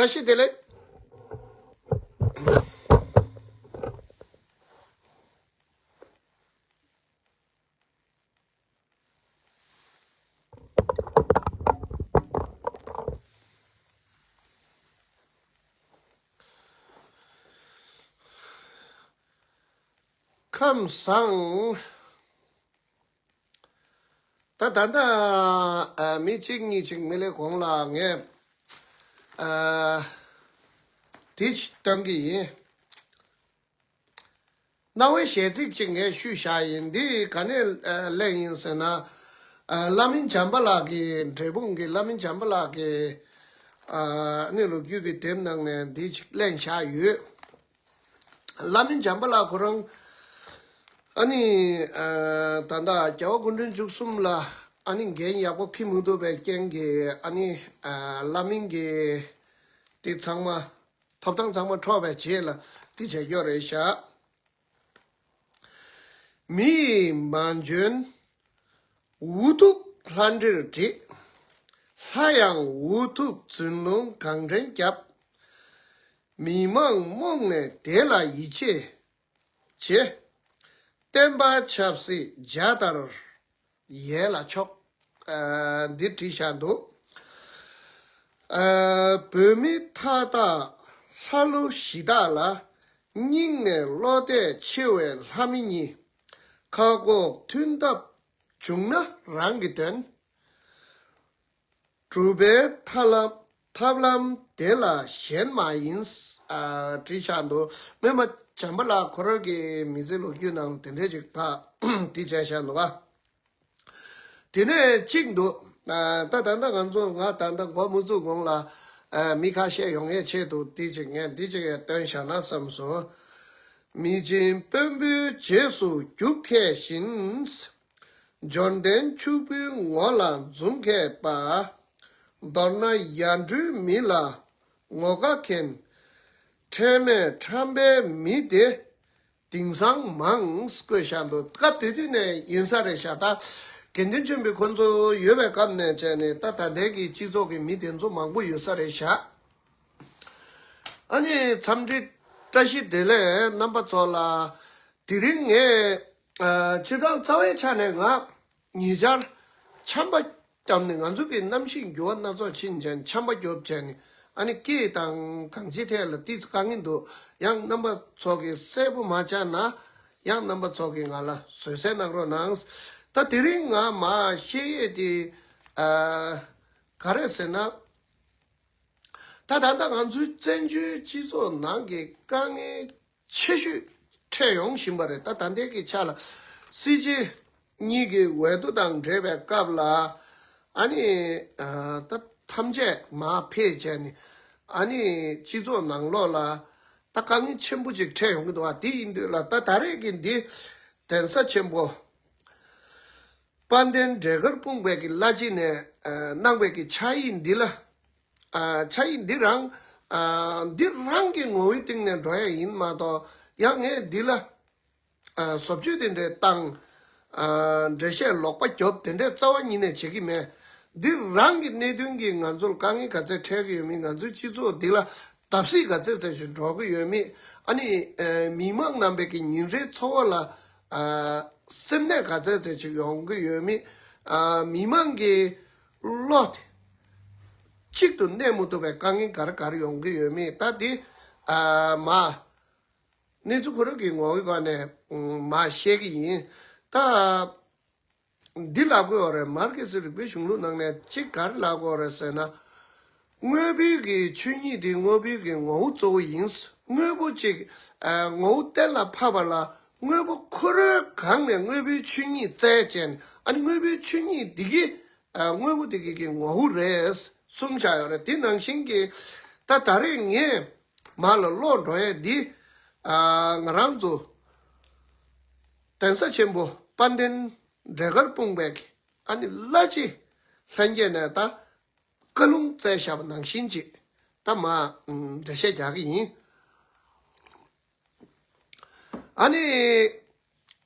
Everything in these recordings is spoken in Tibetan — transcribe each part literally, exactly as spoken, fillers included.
བཀྲ་ཤིས་བདེ་ལེགས། ཁམས་བཟང་། ད་ད་ལྟ་ཨ་མི་གཅིག་གཉིས་ཅིག་མི་ལས་གོང་ལ་ངས་ཨ་དེ་སྟོན་གྱི་ཡིན། རྣ་བའི་གཞས་ཚིག་ཅིག་ངས་བཤུས་བཞག་ཡིན། འདི་ག་ནས་ཨ་ལེན་ཡིན་ཟེར་ན། ཨ་བླ་མིང་བྱམས་པ་ལགས་ཀྱི་འབྲས་སྤུངས་ཀྱི་བླ་མིང་བྱམས་པ་ལགས་ཀྱི་ཨ་ནི་ལོ་རྒྱུས་ཀྱི་དེབ་ནང་ནས་འདི་ཅིག་ལེན་བཞག་ཡོད། བླ་མིང་བྱམས་པ་ལགས་ཁོ་རང་ཨ་ནི་ཨ་ད་ལྟ་རྒྱལ་བ་སྐུ་ཕྲེང་བཅུ་གསུམ་ལ་ཨ་ནི་འགན་ཡག་པོ་འཁྱེར་མི་ཐུབ་པའི་རྐྱེན་གྱིས་ཨ་ནི་ཨ་བླ་མིང་གི་དེ་ཚང་མ་ཐོབ་ཐང་ཚང་མ་འཕྲོག་པའི་རྗེས་ལ་དེ་བྱས་ཡོད་རེད་ཤག་མི་ཡིས་མ་འཇོན་འུ་ཐུག་ལྷ་འདྲེར་བྲེད། ལྷ་ཡང་འུ་ཐུག་རྫུན་ལུང་གང་དྲན་བརྒྱབ། མི་མང་རྨོངས་ནས་དེ་ལ་ཡིད་ཆེས་བྱེད། བསྟན་པ་ཆབ་སྲིད་འཇའ་ལྟར་ཡལ་ལ་ཕྱོགས། ཨ་འདི་བྲིས་བཞག་འདུག་ཨ་བོད་མི་མཐའ་དག་ལྷ་ཀླུ་གཞི་བདག་ལ། སྙིང་ནས་བློ་གཏད་ཆེ་བའི་ལྷ་མི་གཉིས། ཁ་ཁོག་མཐུན་ཐབས་བྱུང་ན་རང་གི་དོན། གྲུབ་པའི་ཐབས་ལམ་ཐབས་ལམ་དེ་ལ་ཞེན་མ་ཡིན། ཨ་བྲིས་བཞག་འདུག་སྨན་པ་བྱམས་པ་ལགས་ཁོ་རང་གི་མི་ཚེ་ལོ་རྒྱུས་ནང་དེ་འདྲས་ཅིག་ཕ་དེ་བྱས་བཞག་འདུག་ག་དེ་ནས་གཅིག་འདུག་ཨ་ད་ད་ལྟ་ང་ཚོ་ང་ད་ལྟ་འགོ་མ་བཙུགས་གོང་ལ་ཨ་མི་ཁ་ཤས་ཡོང་ཡས་ཆེད་དུ་འདི་གཅིག་ངས་འདི་གཅིག་ཡང་སྟོན་བཞག་ན་བསམ་སོང་། མི་ཆེན་དཔོན་པོའི་རྗེས་སུ་རྒྱུག་མཁས་བཞིན། འབྱོར་ལྡན་ཕྱུག་པོའི་ངོ་ལ་འཛུམ་མཁས་པ། མདོར་ན་ཡར་འགྲོའི་མི་ལ་ངོ་དགའ་མཁན། ཁྲེལ་མེད་ཁྲམ་པའི་མི་དེ་དེང་སང་མང་བཀོད་བཞག་འདུག་སྐབས་དེ་དུས་ནས་ཡིན་ས་རེད་ཤག་ད་དགེ་འདུན་ཆོས་འཕེལ་ཁོ་ཚོ་ཡོད་པའི་སྐབས་ནས་བྱས་ནས་ད་ད་ལྟའི་གི་སྤྱི་ཚོགས་ཀྱི་མི་དེ་ཚོ་མང་པོ་ཡོད་ས་རེད་ཤག་ཨ་ནི་འཚམས་འདྲི་བཀྲ་ཤིས་བདེ་ལེགས་རྣམ་པ་ཚོ་ལ། དེ་རིང་ངས་ཨ་སྤྱིར་བཏང་རྩ་བའི་ཆ་ནས་ང་ཉེ་ཆར་ཆམ་པ་བརྒྱབ་ནས་ང་ཚོ་གི་གནམ་གཤིས་འགྱུར་བ་སྣ་ཚོགས་ཕྱིན་བྱས་ནས་ཆམ་པ་བརྒྱབ་བྱས་ནས་ཨ་ནི་སྐེ་དང་གང་ཅིའི་ཐད་ལ་ཏོག་ཙམ་དཀའ་ངལ་འདུག་ཡང་རྣམ་པ་ཚོ་གིས་གསལ་པོ་མ་བྱས་ན་ཡང་རྣམ་པ་ཚོ་གིས་ང་ལ་བཟོད་བསྲན་གནང་རོགས་གནང་། ད་དེ་རིང་ང་མར་བཤད་ཡས་དེ་ཨ་ག་རེ་ཟེར་ན། ད་ད་ལྟ་ང་ཚོའི་བཙན་བྱོལ་སྤྱི་ཚོགས་ནང་གི་དཀའ་ངལ་ཆེ་ཤོས་འཕྲད་ཡོང་བཞིན་པ་རེད། ད་ད་ལྟའི་གི་ཆ་ལ་སྲིད་སྤྱི་གཉིས་ཀྱི་འོས་བསྡུ་དང་འབྲེལ་བའི་སྐབས་ལ་ཨ་ནི་ད་ཐམས་ཅད་མར་ཕེབས་བྱས་ནས་ཨ་ནི་སྤྱི་ཚོགས་ནང་ལོགས་ལ་ད་དཀའ་ངལ་ཆེན་པོ་ཅིག་འཕྲད་ཡོང་གི་འདུག་བ། དེ་ཡིན་དུས་ལ་ད་ད་རེས་ཀྱི་འདི་གདན་ས་ཆེན་པོ་དཔལ་ལྡན་འབྲས་དཀར་སྤུངས་པའི་གི་བླ་སྤྱི་ནས་གནང་བའི་གི་ཕྱག་ཡིག་འདི་ལ། ཨ་ཕྱག་ཡིག་འདི་རང་ཨ་འདི་རང་གི་ངོ་བོའི་སྟེང་ནས་འགྲོ་ཡ་ཡིན་མ་གཏོགས་ཡང་ངས་འདི་ལ་ཨ་བཟོ་བཅོས་དེ་འདྲས་བཏང་། ཨ་འགྲེལ་བཤད་ལོག་པ་རྒྱོབ་དེ་འདྲས་རྩ་བ་ཉིད་ནས་བྱེད་ཀྱི་མེད། འདི་རང་གི་གནད་དོན་གྱིས་ང་ཚོར་དཀའ་ངལ་ག་ཚད་འཕྲད་ཀྱི་ཡོད་མེད། ང་ཚོའི་སྤྱི་ཚོགས་འདི་ལ་བརྡབ་གསིག་ག་ཚད་ཚད་ཅིག་འགྲོ་གི་ཡོད་མེད། ཨ་ནི་ཨ་མི་མང་རྣམ་པའི་གི་ཉིན་རེའི་འཚོ་བ་ལ་ཨ་སེམས་ནད་ག་ཚད་ཚད་ཅིག་ཡོང་གི་ཡོད་མེད། ཨ་མི་མང་གི་བློ་དེ་གཅིག་ཏུ་གནས་མི་ཐུབ་པའི་དཀའ་ངལ་ག་རེ་ག་རེ་ཡོང་གི་ཡོད་མེད། ད་འདི་ཨ་མ་གནས་ཚུལ་ཁོ་རང་གི་ངོ་བོའི་སྒོ་ནས་མ་བཤད་ཀྱི་ཡིན། ད་འདི་ལབ་དགོས་ཡོད་རེད། མར་ཁེ་སི་རིག་པའི་གཞུང་ལུགས་ནང་ནས་གཅིག་ག་རེ་ལབ་དགོས་ཡོད་རེད་ཟེར་ན། དངོས་པོའི་གི་ཆོས་ཉིད་དེ་དངོས་པོའི་གི་ངོ་བོ་གཙོ་བོ་ཡིན། དངོས་པོ་གཅིག་ཨ་ངོ་བོ་གཏན་ལ་ཕབ་པ་ལ་དངོས་པོ་ཁོ་རང་སྒང་ནས་དངོས་པོའི་ཆོས་ཉིད་བཙལ་བྱས་ནས་ཨ་ནི་དངོས་པོའི་ཆོས་ཉིད་འདི་གི་ཨ་དངོས་པོ་དེ་གི་གི་ངོ་བོ་རེད་གསུངས་བཞག་ཡོད་རེད། དེ་ནང་བཞིན་གྱི་ད་ད་རེས་ངས་མར་ལ་ཀློག་འགྲོ་ཡས་འདི་ཨ་ང་རང་ཚོ་གདན་ས་ཆེན་པོ་དཔལ་ལྡན་འབྲས་དཀར་སྤུངས་པའི་གི་ཨ་ནི་བླ་སྤྱི་ལྷན་རྒྱས་ནས་ད་བཀའ་ལུང་སྩལ་བཞག་པ་ནང་བཞིན་ཅིག་ད་མར་འགྲེལ་བཤད་རྒྱག་གི་ཡིན། ཨ་ནི་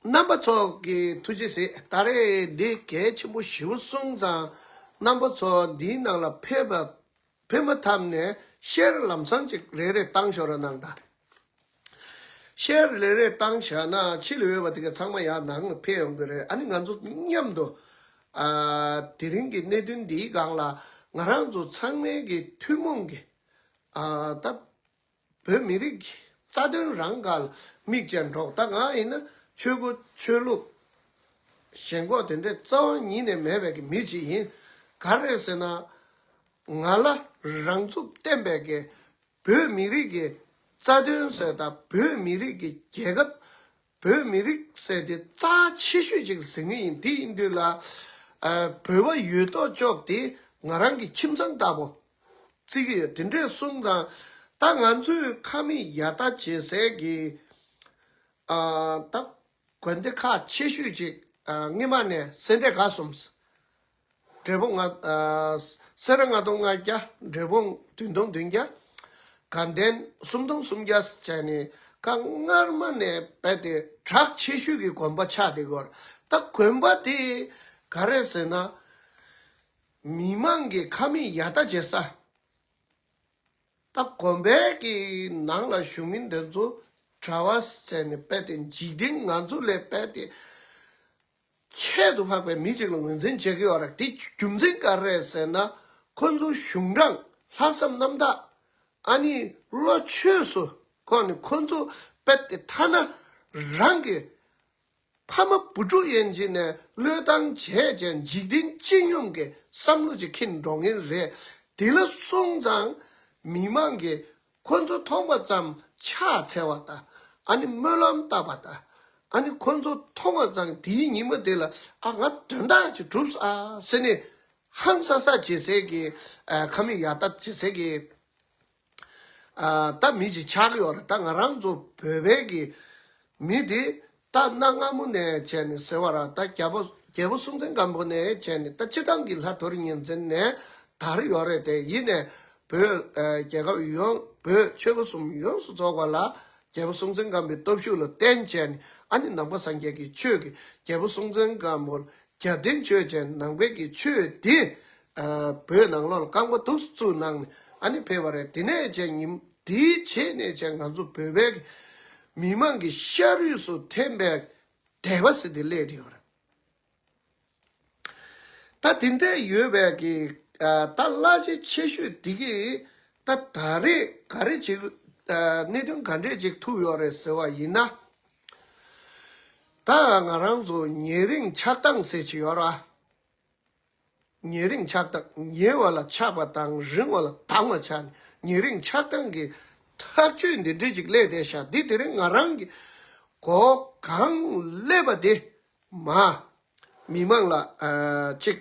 རྣམ་པ་ཚོ་གི་ཐུགས་རྗེ་གཟིགས། ད་རེས་འདི་གལ་ཆེན་པོ་ཞེ་པོ་གསུངས་ཙང་རྣམ་པ་ཚོ་འདིའི་ནང་ལ་ཕེབས་པ་ཕེབས་མ་ཐག་ནས་ ཤེར་ལམ་སང་ཅིག་རེ་རེ་བཏང་ཤོག་ར་གནང་ད། ཤེར་རེ་རེ་བཏང་བཞག་ན་ཕྱི་ལ་ཡོད་པ་དེ་ག་ཚང་མ་ཡར་ནང་ལ་ཕེབས་ཡོང་གི་རེད། ཨ་ནི་ང་ཚོ་མཉམ་དུ་ཨ་དེ་རིང་གི་གནད་དོན་འདིའི་སྒང་ལ་ང་རང་ཚོ་ཚང་མའི་གི་ཐུན་མོང་གི་ཨ་ད་བོད་མི་རིགས་ཀྱི་རྩ་དོན་རང་སྒང་ལ་མིག་ཅན་འགྲོ། ད་ང་ཡིན་ན་ཆོས་སྐུ་ཆོས་ལུགས་ཞེན་ཁོག་དེ་འདྲའི་རྩ་བ་ཉིད་ནས་མེད་པའི་གི་མི་ཅིག་ཡིན། ག་རེ་ཟེར་ན། ང་ལ་རང་ཚུགས་བརྟན་པའི་གི་བོད་མི་རིགས་ཀྱི་རྩ་དོན་ཟེར་དང་བོད་མི་རིགས་ཀྱི་རྒྱལ་ཁབ། བོད་མི་རིགས་ཟེར་དེ་རྩ་ཆེ་ཤོས་ཅིག་ཟེར་ངེས་ཡིན། དེ་ཡིན་དུས་ལ་ཨ་བོད་པ་ཡོད་དོ་ཅོག་དེ་ང་རང་གི་ཁྱིམ་ཚང་ལྟ་བུ་བརྩི་གི་ཡོད། དེ་འདྲས་གསུངས་ཙང་ད་ང་ཚོས་ཁ་མིག་ཡར་ལྟ་བྱེད་སའི་གི་ཨ་ད་དགོན་སྡེ་ཁག་ཆེ་ཤོས་ཅིག་ཨ་སྔོན་མ་ནས་སེ་འབྲས་དགའ་གསུམ། འབྲས་སྤུངས་ལྔ་ཨ་སེ་ར་ལྔ་སྟོང་ལྔ་བརྒྱ། འབྲས་སྤུངས་བདུན་སྟོང་བདུན་བརྒྱ། དགའ་ལྡན་སུམ་སྟོང་སུམ་བརྒྱ་བྱས་ནས་ཁ་སྔར་མ་ནས་རྦད་དེ་གྲགས་ཆེ་ཤོས་ཀྱི་དགོན་པ་ཆགས་བསྡད་ཀྱི་ཡོད་རེད། ད་དགོན་པ་དེ་ག་རེ་ཟེར་ན། མི་མང་གི་ཁ་མིག་ཡར་ལྟ་བྱེད་ས། ད་དགོན་པའི་གི་ནང་ལ་བཞུགས་མི་འདི་ཚོ་གྲྭ་པ་བྱས་ནས་རྦད་དེ་འཇིག་རྟེན་ང་ཚོ་ལས་རྦད་དེ་ཁྱད་དུ་འཕགས་པའི་མི་ཅིག་ལ་ངོས་འཛིན་བྱེད་ཀྱི་ཡོད་རེད། དེ་རྒྱུ་མཚན་ག་རེ་རེད་ཟེར་ན། ཁོ་ཚོ་གཞུང་དྲང་ལྷག་བསམ་རྣམ་དག་ཨ་ནི་བློ་ཆོས་སུ་ཁོ་ནི་ཁོ་ཚོ་རྦད་དེ་ཐ་ན་རང་གི་ཕ་མ་བུ་ཕྲུག་ཡན་ཆད་ནས་བློས་བཏང་བྱས་ཀྱང་འཇིག་རྟེན་སྤྱི་སྙོམས་ཀྱི་བསམ་བློ་ཅིག་འཁྱེར་འགྲོ་མཁན་རེད། དེ་ལ་སོང་ཙང་མི་མང་གིས་ཁོ་ཚོ་མཐོང་པ་ཙམ་ཕྱག་འཚལ་བ་དང་། ཨ་ནི་སྨོན་ལམ་བཏབ་པ་དང་། ཨ་ནི་ཁོ་ཚོ་མཐོང་བ་ཙམ་དེའི་ཉིན་མོ་དེ་ལ་ཨ་ང་དོན་དག་ཅིག་གྲུབ་ས་ཟེར་ནས་ཧང་སང་སང་བྱེད་སའི་གི་ཨ་ཁ་མིག་ཡར་ལྟ་བྱེད་སའི་གི་ཨ་ད་མི་ཅིག་ཆགས་ཀྱི་ཡོད་རེད། ད་ང་རང་ཚོ་བོད་པའི་གི་མི་དེ་ད་གནའ་སྔ་མོ་ནས་བྱས་ནས་ཟེར་བ་ར། ད་རྒྱལ་པོ་རྒྱལ་པོ་སྲོང་བཙན་སྒམ་པོ་ནས་བྱས་ནས་ད་སྤྱི་བཏང་གི་ལྷ་ཐོ་རི་ཉིན་མཚན་ནས་དར་ཡོད་རེད། དེ་ཡིན་ནས་བོད་ཨ་རྒྱལ་ཁབ་ཡོངས་བོད་ཆོལ་ཁ་གསུམ་ཡོངས་སུ་རྫོགས་པ་ལ་རྒྱལ་པོ་སྲོང་བཙན་སྒམ་པོའི་སྟོབས་ཤུགས་ལ་བརྟེན་བྱས་ནས་ཨ་ནི་ནང་པ་སངས་རྒྱས་ཀྱི་ཆོས་ཀྱི་རྒྱལ་པོ་སྲོང་བཙན་སྒམ་པོ་རྒྱབ་རྟེན་བྱས་བྱས་ནང་པའི་གི་ཆོས་དེ་ཨ་བོད་ནང་ལོགས་ལ་རྐང་པ་འདུག་སེ་བཙུགས་གནང་ནས་ཨ་ནི་ཕེབས་པ་རེད། དེ་ནས་བྱས་ཉིན་དེའི་རྗེས་ནས་བྱས་ང་ཚོ་བོད་པའི་གི་མི་མང་གི་ཤ་རུས་སུ་འཐེན་པའི་དད་པ་ཟེར་དེ་སླེབས་དེ་ཡོད་རེད། ད་དེ་འདྲ་ཡོད་པའི་གི་ཨ་ད་བླ་ཆེན་ཆེ་ཤོས་དེ་གི་ད་ད་རེས་ག་རེ་བྱེད་ཨ་གནད་དོན་ག་འདྲས་ཅིག་ཐུག་ཡོད་རེད་ཟེར་བ་ཡིན་ན། ད་ང་རང་ཚོ་ཉེ་རིང་ཆགས་སྡང་ཟེར་གྱི་ཡོད་ར། ཉེ་རིང་ཆགས་སྡང་། ཉེ་བ་ལ་ཆགས་པ་དང་རིང་བ་ལ་སྡང་བ་ཆགས་ནས་ཉེ་རིང་ཆགས་སྡང་གི་ཐག་གཅོད་འདི་འདྲས་ཅིག་སླེབས་བསྡད་ཤག་འདི་དེ་རིང་ང་རང་གི་གོ་གང་སླེབས་པ་དེ་མ་མི་མང་ལ་ཨ་ཅིག་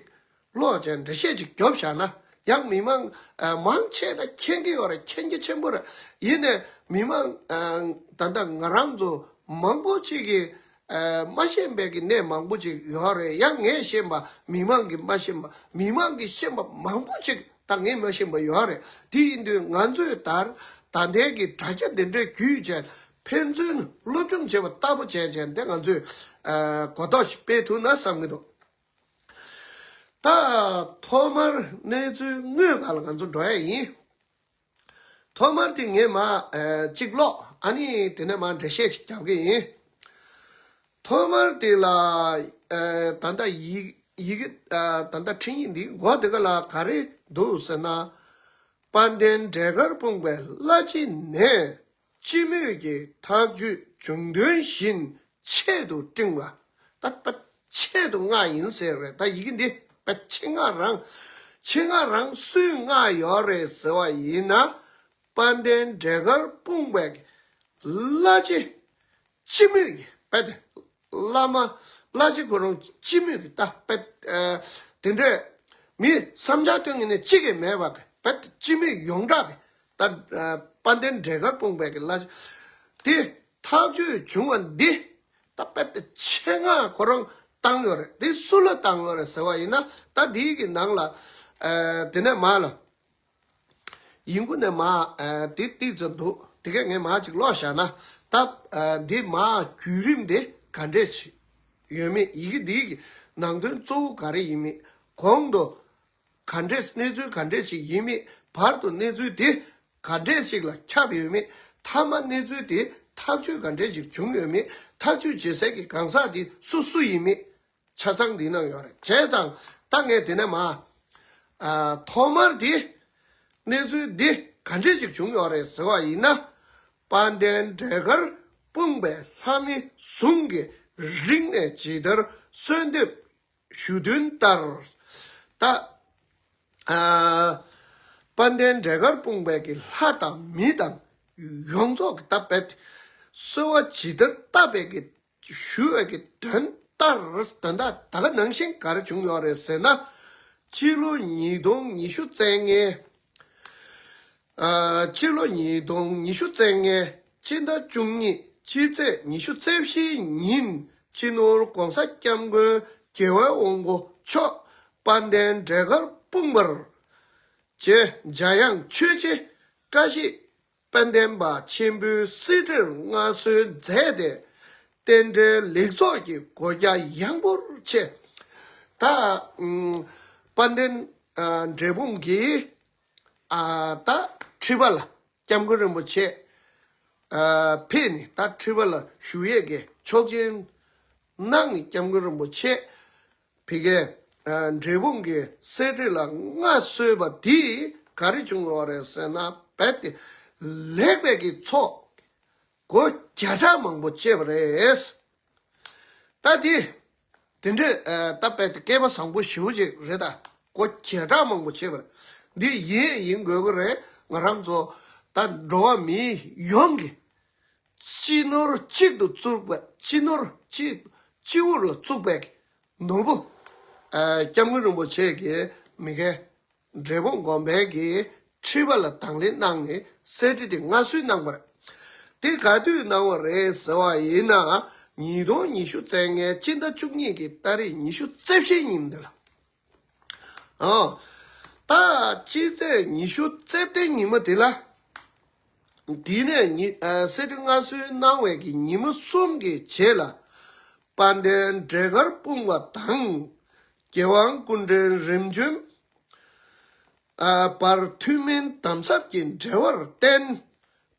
ཀློག་བྱས་འགྲེལ་བཤད་ཅིག་རྒྱོབ་བཞག་ན་ཡང་མི་མང་ཨ་མང་ཆེ་ན་མཁྱེན་གྱི་ཡོད་རེད། མཁྱེན་རྒྱ་ཆེན་པོ་རེད། ཡིན་ནས་མི་མང་ཨ་ད་ལྟ་ང་རང་ཚོ་མང་པོ་ཅིག་གིས་ཨ་མ་ཤེས་པའི་གི་གནས་མང་པོ་ཅིག་ཡོད་རེད། ཡང་ངས་ཤེས་པ་མི་མང་གིས་མ་ཤེས་པ་མི་མང་གིས་ཤེས་པ་མང་པོ་ཅིག་ད་ངས་མ་ཤེས་པ་ཡོད་རེད། དེ་ཡིན་དུས་ང་ཚོས་ད་ད་ལྟའི་གི་དྲ་རྒྱ་འདི་འདྲའི་བརྒྱུད་བྱས་ཕན་ཚུན་སློབ་སྦྱོང་བྱེད་པ་ལྟ་བུ་བྱས་བྱས་འདི་ང་ཚོས་ཨ་གོ་རྟོགས་ཤིག་སྤེལ་ཐུབ་ན་བསམ་གྱི་འདུག་ད་ཐོག་མར་གནས་ཚུལ་དངོས་སྒང་ལ་ང་ཚོ་འགྲོ་ཡ་ཡིན། ཐོག་མར་དེ་ངས་མ་ཨ་གཅིག་ཀློག་ཨ་ནི་དེ་ནས་མ་འགྲེལ་བཤད་ཅིག་རྒྱབ་གི་ཡིན། ཐོག་མར་དེ་ལ་ཨ་ད་ལྟ་ཡི་ཡི་གེ་ཨ་ད་ལྟ་འཕྲིན་ཡིག་འདི་མགོ་དེ་ག་ལ་ག་རེ་འདུག་ཟེར་ན། དཔལ་ལྡན་འབྲས་དཀར་སྤུངས་པའི་བླ་སྤྱི་ནས་སྤྱི་མོས་ཀྱི་ཐག་གཅོད་བྱུང་དོན་བཞིན་ཆེད་དུ་སྤྲིང་བ། ད་ད་ཆེད་དུ་མངགས་ཡིན་ཟེར་རེད། ད་ཡི་གེ་འདི་ད་ཆེད་མངགས་རང་ཆེད་མངགས་རང་སུས་མངགས་ཡོད་རེད་ཟེར་བ་ཡིན་ན། དཔལ་ལྡན་འབྲས་དཀར་སྤུངས་པའི་བླ་སྤྱི་སྤྱི་མོས་ཀྱི་དཔེ་དེ། བླ་མ་བླ་སྤྱི་ཁོ་རང་སྤྱི་མོས་ཀྱི་ད་དཔེ་ཨ་དེ་འདྲས་མི་བསམ་འཆར་སྟོན་མཁན་ནི་གཅིག་ཀྱང་མེད་པ་གི་དཔེ་སྤྱི་མོས་ཡོངས་གྲགས་ཀྱི་ད་ཨ་དཔལ་ལྡན་འབྲས་དཀར་སྤུངས་པའི་གི་བླ་སྤྱི་དེ་ཐག་གཅོད་བྱུང་བ་འདི་ད་དཔེ་ཆེད་མངགས་ཁོ་རང་བཏང་ཡོད་རེད། དེ་སུ་ལ་བཏང་ཡོད་རེད་ཟེར་བ་ཡིན་ན། ད་འདིའི་གི་ནང་ལ་ཨ་དེ་ནས་མ་ལ། ཡིན་གུ་ནས་མ་ཨ་དེ་ཏིག་ཙམ་འདུག་དེ་གས་ངས་མ་ཅིག་ཀློག་བཞག་ན། ད་ཨ་འདི་མ་བརྒྱུད་རིམ་དེ་ག་འདྲས་ཡོད་མེད། ཡི་གེ་འདིའི་གི་ནང་དོན་གཙོ་བོ་ག་རེ་ཡིན་མེད། གོང་དུ་ག་འདྲས་གནས་ཚུལ་ག་འདྲས་ཞིག་ཡིན་མེད། བར་དུ་གནས་ཚུལ་དེ་ ག་འདྲས་ཞིག་ལ་ཁྱབ་ཡོད་མེད། མཐའ་མ་གནས་ཚུལ་དེ་ཐག་གཅོད་ག་འདྲས་ཞིག་བྱུང་ཡོད་མེད། ཐག་གཅོད་བྱེད་སའི་གི་གང་ཟག་དེ་སུ་སུ་ཡིན་མེད། ཆ་ཚང་འདི་ནང་ཡོད་རེད། བྱས་ཙང་ད་ངས་དེ་ནས་མ། ཨ། ཐོག་མར་འདི། གནས་ཚུལ་འདི་ག་འདྲས་ཅིག་བྱུང་ཡོད་རེད་ཟེར་བ་ཡིན་ན། དཔལ་ལྡན་འབྲས་དཀར་སྤུངས་པའི་ལྷ་མི་ཟུང་གིས་རིང་ནས་ཇི་ལྟར་གསོལ་འདེབས་ཞུ་དོན་ལྟར། ད། ཨ། དཔལ་ལྡན་འབྲས་དཀར་སྤུངས་པའི་གི་ལྷ་དང་མི་དང་ཡོངས་རྫོགས་ཀྱི་ད་དཔེ་གསོལ་བ་ཇི་ལྟར་བཏབ་པའི་གི་ཞུ་བའི་གི་དོན་ལྟར། དོན་དག་ད་ག་ནང་བཞིན་ག་རེ་བྱུང་ཡོད་རེད་ཟེར་ན། སྤྱི་ལོ་ཉིས་སྟོང་ཉི་ཤུ་རྩ་ལྔའི། ཨ། སྤྱི་ལོ་ཉིས་སྟོང་ཉི་ཤུ་རྩ་ལྔའི་སྤྱི་ཟླ་བཅུ་གཉིས་སྤྱི་ཚེས་ཉི་ཤུ་རྩ་བཞིའི་ཉིན། སྤྱི་ནོར་༧གོང་ས་༧སྐྱབས་མགོན་རྒྱལ་བའི་དབང་པོ་མཆོག་དཔལ་ལྡན་འབྲས་དཀར་སྤུངས་པར། རྗེ་འཇམ་དབྱངས་ཆོས་རྗེ་བཀྲ་ཤིས་དཔལ་ལྡན་པ་ཆེན་པོའི་གསེར་ཁྲིར་མངའ་གསོལ་མཛད་དེ། རྟེན་འབྲེལ་ལེགས་ཚོགས་ཀྱི་སྒོ་རྒྱ་ཡངས་པོར་ཕྱེ། ད། ཨུམ། དཔལ་ལྡན། ཨ། འབྲས་སྤུངས་ཀྱི། ཨ། ད་ཁྲི་པ་ལ་སྐྱབས་མགོན་རིན་པོ་ཆེ། ཨ། ཕེབས་ནས་ད་ཁྲི་པ་ལ་བཞུགས་ཡས་ཀྱི་ཆོག་མཆན་གནང་ནས། སྐྱབས་མགོན་རིན་པོ་ཆེ་ཕ་གིའི། ཨ། འབྲས་སྤུངས་ཀྱི་གསེར་ཁྲི་ལ་མངའ་གསོལ་བ་དེ་ག་རེ་བྱུང་ཡོད་རེད་ཟེར་ན། རྦད་དེ་ལེགས་པའི་གི་ཚོགས་སྒོ་བརྒྱ་ཕྲག་མང་པོ་ཕྱེས་པ་རེད། ད་དེ། དེ་འདྲའི། ཨ། ད་རྦད་དེ་སྐལ་པ་བཟང་པོ་ཞེ་པོ་ཅིག་རེད། ད་སྒོ་བརྒྱ་ཕྲག་མང་པོ་ཕྱེས་པ་རེད། འདི་ཡིན་ཡིན་དགོས་ཀྱི་རེད། ང་རང་ཚོ་ད་འགྲོ་བ་མི་ཡོངས་ཀྱི་སྤྱི་ནོར་གཅིག་ཏུ་བཙུགས་པ། སྤྱི་ནོར་གཅིག་སྤྱི་བོ་ལ་བཙུགས་པའི་ནོར་བུ། ཨ། སྐྱབས་མགོན་རིན་པོ་ཆེ་གིས་མ་གི་འབྲས་སྤུངས་དགོན་པའི་གི་ཁྲི་པ་ལ་དང་ལེན་གནང་ནས་གསེར་ཁྲི་དེ་མངའ་གསོལ་གནང་བ་རེད། དེ་ག་དུས་གནང་བ་རེད་ཟེར་བ་ཡིན་ན། ཉིས་སྟོང་ཉི་ཤུ་རྩ་ལྔའི་སྤྱི་ཟླ་བཅུ་གཉིས་ཀྱི་ཏ་རིག་ཉི་ཤུ་རྩ་བཞིའི་ཉིན་དེ་ལ། ཨ། ད་སྤྱི་ཚེས་ཉི་ཤུ་རྩ་བདུན་ཉི་མ་དེ་ལ། དེ་ནས་ཉི། ཨ། གསེར་ཁྲི་མངའ་གསོལ་གནང་བའི་གི་ཉི་མ་གསུམ་གྱི་རྗེས་ལ། དཔལ་ལྡན་འབྲས་དཀར་སྤུངས་པ་དང་རྒྱལ་དབང་སྐུ་ཕྲེང་རིམ་བྱོན། ཨ། བར་ཐུན་མིན་དམ་ཟབ་ཀྱི་འབྲེལ་བར་བརྟེན།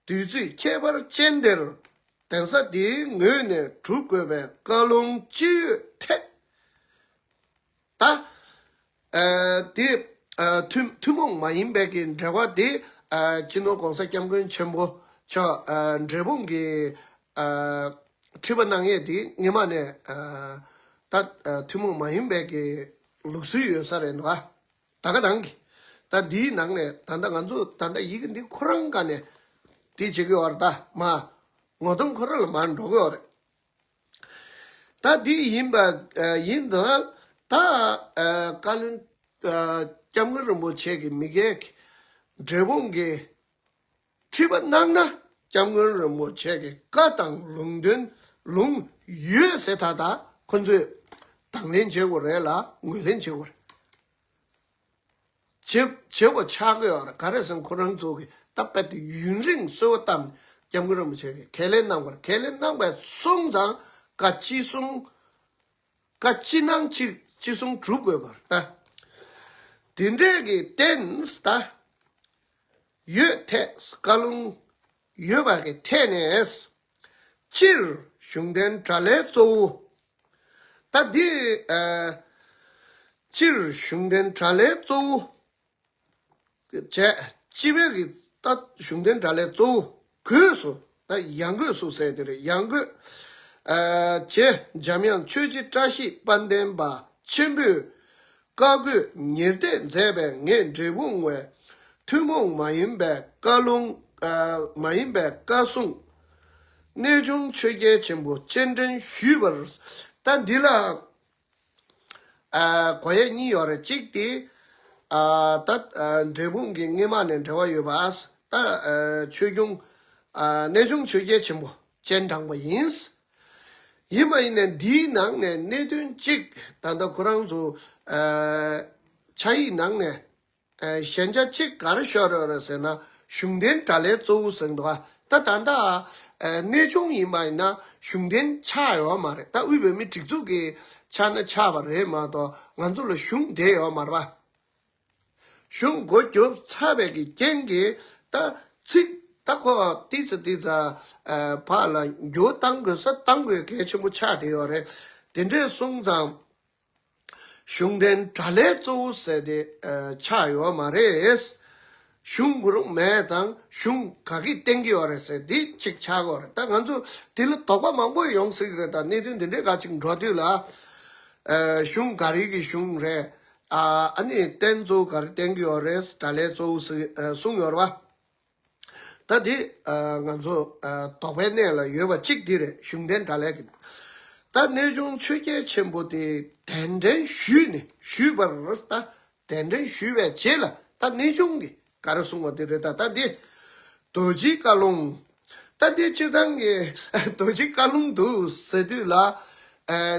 དུས་ཚོད་ཁྱད་པར་ཅན་དེར་གདན་ས་འདིའི་ངོས་ནས་གྲུབ་དགོས་པའི་བཀའ་ལུང་ཅི་ཡོད་ཐད། ད། ཨ། དེ། ཨ། ཐུན། ཐུན་མོང་མ་ཡིན་པའི་གི་འབྲེལ་བ་དེ། ཨ། སྤྱི་ནོར་༧གོང་ས་༧སྐྱབས་མགོན་ཆེན་པོ་མཆོག་ཨ། འབྲས་སྤུངས་ཀྱི། ཨ། ཁྲི་པ་གནང་ཡས་དེ་སྔོན་མ་ནས། ཨ། ད། ཨ། ཐུན་མོང་མ་ཡིན་པའི་གི་ལུགས་སྲོལ་ཡོད་ས་རེད་འདུག་ཨ། ད་ག་ནང་གི། ད་འདིའི་ནང་ནས་ད་ལྟ་ང་ཚོ་ད་ལྟ་ཡི་གེ་འདི་ཁོ་རང་ག་ནས་དེ་བྱེད་ཀྱི་ཡོད་རེད། ད་མ་ངོ་གདོང་ཁོ་རང་ལ་མར་འགྲོ་གི་ཡོད་རེད། ད་འདི་ཡིན་པ། ཨ། ཡིན་ད། ད། ཨ། བཀའ་བློན། ཨ། སྐྱབས་མགོན་རིན་པོ་ཆེ་གི་མ་གི་འབྲས་སྤུངས་ཀྱི་ཁྲི་པ་གནང་ན། སྐྱབས་མགོན་རིན་པོ་ཆེ་གི་བཀའ་དང་ལུང་དོན་ལུང་ཡོད་ཟེར་ད་ད་ཁོ་ཚོས་དང་ལེན་བྱེད་དགོས་རེད་ལ་ངོས་ལེན་བྱེད་དགོས་རེད། བྱེད། བྱེད་དགོས་ཆགས་ཀྱི་ཡོད་རེད། ག་རེ་ཟེར་ན་ཁོ་རང་ཚོ་གི་ད་རྦད་དེ་ཡུན་རིང་གསོལ་བ་བཏབ་ནས་སྐྱབས་མགོན་རིན་པོ་ཆེ་གིས་ཁས་ལེན་གནང་བར། ཁས་ལེན་གནང་བའི་སོང་ཙང་བཀའ་ཅི་གསུང་། བཀའ་ཅི་གནང་ཅི། ཅི་གསུང་སྒྲུབ་དགོས་པར་ད། དེ་འདྲས་ཀྱི་རྟེན་ད་ཡོད་ཐད། བཀའ་ལུང་ཡོད་པ་གི་ཐད་ནས། སྤྱིར་གཞུང་ལྡན་གྲྭ་ལས་གཙོ་བོ། ད་འདི། ཨ། སྤྱིར་གཞུང་ལྡན་གྲྭ་ལས་གཙོ་བོ་བྱས། སྤྱི་པའི་གི་ད་གཞུང་ལྡན་གྲྭ་ལས་གཙོ་བོ་སྒོས་སུ། ད་ཡང་སྒོས་སུ་ཟེར་དེ་རེད། ཡང་སྒོས། ཨ། རྗེ་འཇམ་དབྱངས་ཆོས་རྗེ་བཀྲ་ཤིས་དཔལ་ལྡན་པ་ཆེན་པོས་བཀའ་བསྒོས་ཉེར་གཏད་མཛད་པའི་ངེད་འབྲས་སྤུངས་བས་ཐུན་མོང་མ་ཡིན་པའི་བཀའ་ལུང་། ཨ། མ་ཡིན་པའི་བཀའ་གསུང་། གནས་ཆུང་ཆོས་རྒྱལ་ཆེན་པོ་སྤྱན་འདྲེན་ཞུས་པར། ད་འདི་ལ། ཨ། གོ་ཡས་གཉིས་ཡོད་རེད། གཅིག་དེ། ཨ། ད། ཨ། འབྲས་སྤུངས་ཀྱི་སྔོན་མ་ནས་འབྲེལ་བ་ཡོད་པ། ད། ཨ། ཆོས་སྐྱོང་། ཨ། གནས་ཆུང་ཆོས་རྒྱལ་ཆེན་པོ་སྤྱན་དྲངས་པ་ཡིན། ཡིན་པ་ཡིན་ནའི་འདིའི་ནང་ནས་གནད་དོན་གཅིག་ད་ལྟ་ཁོ་རང་ཚོ། ཨ། ཕྱག་ཡིག་ནང་ནས། ཨ། ཞན་ཆ་གཅིག་ག་རེ་ཤོར་ཡོད་རེད་ཟེར་ན། གཞུང་ལྡན་གྲྭ་ལས་གཙོ་བོ་ཟེར་འདུག་ག་ད་ད་ལྟ། ཨ། གནས་ཆུང་ཡིན་པ་ཡིན་ན་གཞུང་ལྡན་ཆགས་ཡོད་མ་རེད། ད་དབུས་བོད་མིའི་སྒྲིག་འཛུགས་ཀྱི་ཆ་ནས་ཆགས་པ་རེད་མ་གཏོགས་ང་ཚོ་ལ་གཞུང་འདྲེས་ཡོད་མ་རེད་པ། གཞུང་སྒོ་རྒྱོབ་ཚར་བའི་གི་རྐྱེན་གྱིས་ད་ ཚིག་ད་ཁོ་ཏི་ཙི་ཏི་ཙ་ཕར་ལ་འགྱུར་བཏང་དགོས་ས་བཏང་དགོས་གལ་ཆེན་པོ་ཆགས་བསྡད་ཡོད་རེད། དེ་འདྲས་སོང་ཙང་། གཞུང་དོན་དགྲ་ལྷའི་གཙོ་བོ་ཟེར་ཏེ་ཆགས་ཡོད་མ་རེད། གཞུང་གུ་རུ་མེད་དང་གཞུང་ག་གིས་བསྟན་གྱི་ཡོད་རེད་ཟེར་འདི་གཅིག་ཆགས་ཀྱི་ཡོད་རེད། ད་ང་ཚོ་དེ་ལ་དོགས་པ་མང་པོ་ཡོང་སྲིད་ཀྱི་རེད། ད་གནད་དོན་འདི་འདྲའི་ཁ་ཅིག་འགྲོ་དུས་ལ་གཞུང་ག་རེ་གི་གཞུང་རེད། ཨ་ནི་རྟེན་གཙོ་བོ་ག་རེ་བསྟན་གྱི་ཡོད་རེད། དགྲ་ལྷའི་གཙོ་བོ་ཟེར་གསུངས་ཡོད་རེད་བ། ད་འདི་ང་ཚོ་དོགས་པའི་གནས་ལ་ཡོད་པ་གཅིག་འདི་རེད། གཞུང་དོན་དགྲ་ལྷ་གི། ད་གནས་ཆུང་ཆོས་རྒྱལ་ཆེན་པོ་དེ་གདན་འདྲེན་ཞུས་ནས་ཞུས་པར་ད་གདན་འདྲེན་ཞུས་པའི་རྗེས་ལ་ད་གནས་ཆུང་གི་ག་རེ་གསུངས་པ་དེ་རེད། ད་ད་འདི་རྡོ་རྗེའི་བཀའ་ལུང་། ད་འདི་སྤྱིར་བཏང་གི་རྡོ་རྗེའི་བཀའ་ལུང་འདུག་ཟེར་དུས་ལ་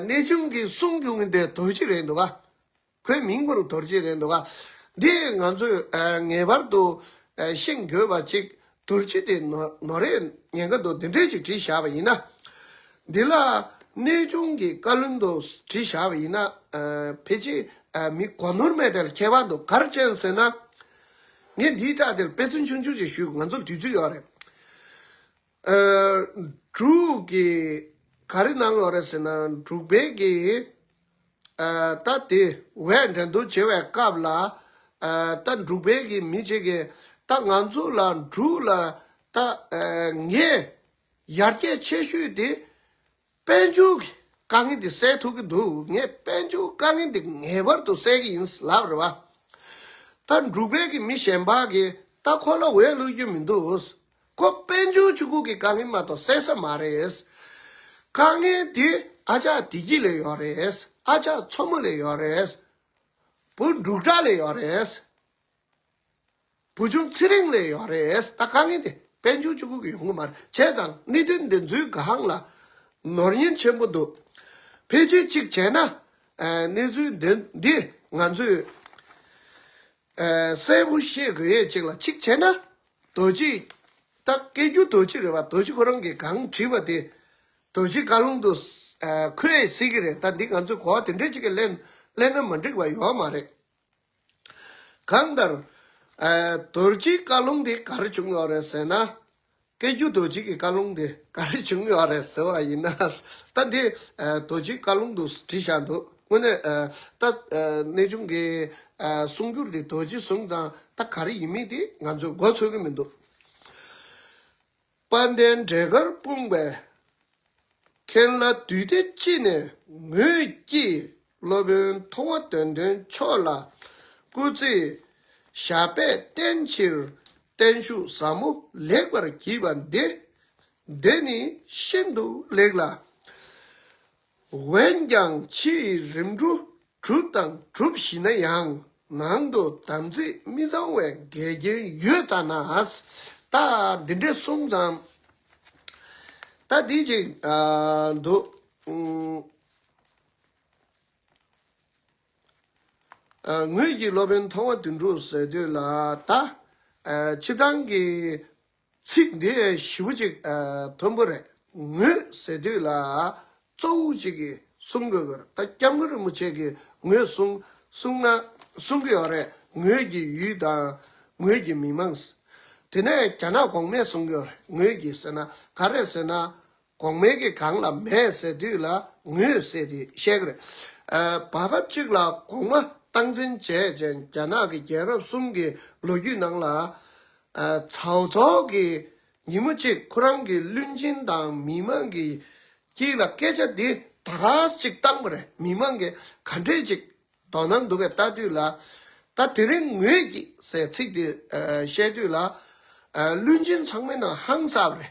གནས་ཆུང་གིས་གསུང་རྒྱུ་ངན་དེ་རྡོ་རྗེ་རེད་འདུག་ག། ཁོའི་མིང་ཁོ་རང་རྡོ་རྗེ་རེད་འདུག་ག། འདི་ང་ཚོས་ངེས་པར་དུ་ཤེས་དགོས་པ་གཅིག། རྡོ་རྗེ་དེ་ནོར་ནོར་རེད་ཉེན་ཁ་འདུག། འདི་འདྲས་ཅིག་བྲིས་བཞག་པ་ཡིན་ན། འདི་ལ་གནས་ཆུང་གི་བཀའ་བློན་དུ་བྲིས་བཞག་པ་ཡིན་ན། ཕལ་ཆེར་མི་གོ་ནོར་མེད་དེ་ལ་ཁྱད་པར་འདུག། ག་རེ་བྱས་ཟེར་ན། ངས་འདིའི་སྐྲག་དེར་དཔེ་མཚོན་ཆུང་ཆུང་ཅིག་ཞུས། ང་ཚོར་དུས་ཚོད་ཡོད་རེད། ཨ། འབྲུག་གི་ག་རེ་གནང་ཡོད་རེད་ཟེར་ན། འབྲུག་པའི་གི་ཨ། ད་དེ་བས་འགྲན་བསྡུར་བྱེད་པའི་སྐབས་ལ། ཨ། ད་འབྲུག་པའི་གི་མི་གཅིག་གིས་ད་ང་ཚོ་ལ་འབྲུག་ལ་ད་ཨ། ངས་ཡར་རྒྱས་ཆེ་ཤོས་དེ་དཔལ་འབྱོར་གྱི་དཀའ་ངལ་དེ་སེལ་ཐུབ་ཀྱི་འདུག། ངས་དཔལ་འབྱོར་དཀའ་ངལ་དེ་ངེས་པར་དུ་སེལ་གྱི་ཡིན་ལབ་རེད་བ། ད་འབྲུག་པའི་གི་མི་གཞན་པ་གིས་ད་ཁོ་ལ་འོས་བླུག་རྒྱུ་མི་འདུག། ཁོ་དཔལ་འབྱོར་ཆུ་ཁུག་གི་དཀའ་ངལ་མ་གཏོགས་སེལ་ས་མ་རེད། དཀའ་ངལ་དེ་ཨ་ཅག་བདེ་སྐྱིད་ལ་ཡོད་རེད། ཨ་ཅག་མཚོ་མོ་ལ་ཡོད་རེད། བུ་འབྲུག་གྲགས་ལ་ཡོད་རེད། བུ་ཆུང་ཚེ་རིང་ལ་ཡོད་རེད། ད་དཀའ་ངལ་དེ་དཔལ་འབྱོར་ཆུ་ཁུག་གི་ཡོང་གི་མ་རེད། བྱས་ཙང་གནད་དོན་འདི་ཚོའི་སྒང་ལ་ནོར་ཉེན་ཆེན་པོ་འདུག། ཕལ་ཆེར་གཅིག་བྱས་ན། ཨ། གནས་ཚུལ་འདི་འདི་ང་ཚོས་ཨ། གསལ་པོ་ཤེས་དགོས་ཡས་གཅིག་ལ་གཅིག་བྱས་ན། རྡོ་རྗེ། ད་སྐད་སྒྱུར་རྡོ་རྗེ་རེད་བ། རྡོ་རྗེ་ཁོ་རང་གིས་གང་བྲིས་པ་དེ་རྡོ་རྗེ་བཀའ་ལུང་དུ་ཨ། འཁོད་སྲིད་ཀྱི་རེད། ད་འདི་ང་ཚོས་གོ་བ་དེ་འདྲས་ཅིག་གི་ལེན་ལེན་ན་མ་འགྲིག་པ་ཡོད་མ་རེད། གང་ལྟར། ཨ། རྡོ་རྗེ་བཀའ་ལུང་དེ་ག་རེ་བྱུང་ཡོད་རེད་ཟེར་ན། སྐད་སྒྱུར་རྡོ་རྗེ་གི་བཀའ་ལུང་དེ་ག་རེ་བྱུང་ཡོད་རེད་ཟེར་བ་ཡིན་ན། ད་འདི་ཨ། རྡོ་རྗེ་བཀའ་ལུང་དུ་བྲིས་བཞག་འདུག། དངོས་གནས་ཨ། ད་ཨ། གནས་ཆུང་གི་ཨ། གསུང་སྒྱུར་དེ་རྡོ་རྗེ་གསུང་ཙང་ད་ག་རེ་ཡིན་མིན་དེ་ང་ཚོས་མགོ་ཚོད་ཀྱི་མི་འདུག། དཔལ་ལྡན་འབྲས་དཀར་སྤུངས་པའི་མཁན་བླ་འདུས་སྡེ་སྤྱི་ནས་ངོས་ཀྱིས་སློབ་དཔོན་མཐོང་བ་དོན་ལྡན་མཆོག་ལ་སྐུ་ཚེ་ཞབས་པད་བརྟན་ཕྱིར་བརྟན་བཞུགས་ཟབ་མོ་ལེགས་པར་བགྱིས་པ་འདི། འདི་ནི་ཤིན་ཏུ་ལེགས་ལ། འོན་ཀྱང་ཕྱིའི་རིམ་གྲོ་གྲུབ་དང་གྲུབ་བཞིན་ན་ཡང་ནང་དུ་དམ་ཚིག་མི་གཙང་བའི་འགལ་རྐྱེན་ཡོད་ཙ་ན། ད་འདི་འདྲས་གསུངས་ཙང་། ད་འདི་ཅིག་ཨ། འདུག། ཨ། ངོས་ཀྱིས་སློབ་དཔོན་མཐོང་བ་དོན་གྲུབ་ཟེར་དུས་ལ་ད་ཨ། སྤྱིར་བཏང་གི་ཚིག་འདི་ཞེ་པོ་ཅིག་ཨ། མཐོན་པོ་རེད། ངོས་ཟེར་དུས་ལ་གཙོ་བོ་ཅིག་གིས་གསུང་དགོས་ཀྱི་རེད། ད་སྐྱབས་མགོན་རིན་པོ་ཆེ་གིས་ངོས་གསུང་གསུང་ན་གསུང་གི་ཡོད་རེད། ངོས་ཀྱི་ཡུལ་དང་ངོས་ཀྱི་མི་མང་། དེ་ནས་རྒྱ་ནག་གོང་མས་གསུང་གི་ཡོད་རེད། ངོས་ཀྱི་ཟེར་ན་ག་རེ་ཟེར་ན། གོང་མའི་གི་སྒང་ལ་མེད་ཟེར་དུས་ལ་ངོས་ཟེར་ཏེ་བཤད་ཀྱི་རེད། ཨ། བར་སྐབས་གཅིག་ལ་གོང་མ་སྟངས་འཛིན་བྱས་ཅིང་རྒྱ་ནག་གི་རྒྱལ་རབས་གསུམ་གྱི་ལོ་རྒྱུས་ནང་ལ། ཨ། ཚའོ་ཚའོ་གིས་ཉིན་མོ་གཅིག་ཁོ་རང་གི་བློན་ཆེན་དང་མི་མང་གི་དཀྱིལ་ལ་སྐད་ཆ་འདི་ད་ག་ཅིག་བཏང་བ་རེད། མི་མང་གིས་ག་འདྲས་ཅིག་དོ་སྣང་འདུག་གས་ལྟ་དུས་ལ། ད་དེ་རིང་ངོས་ཀྱིས་ཟེར་ཚིག་འདི་ཨ། བཤད་དུས་ལ། ཨ། བློན་ཆེན་ཚང་མའི་ནང་ཧང་སངས་པ་རེད།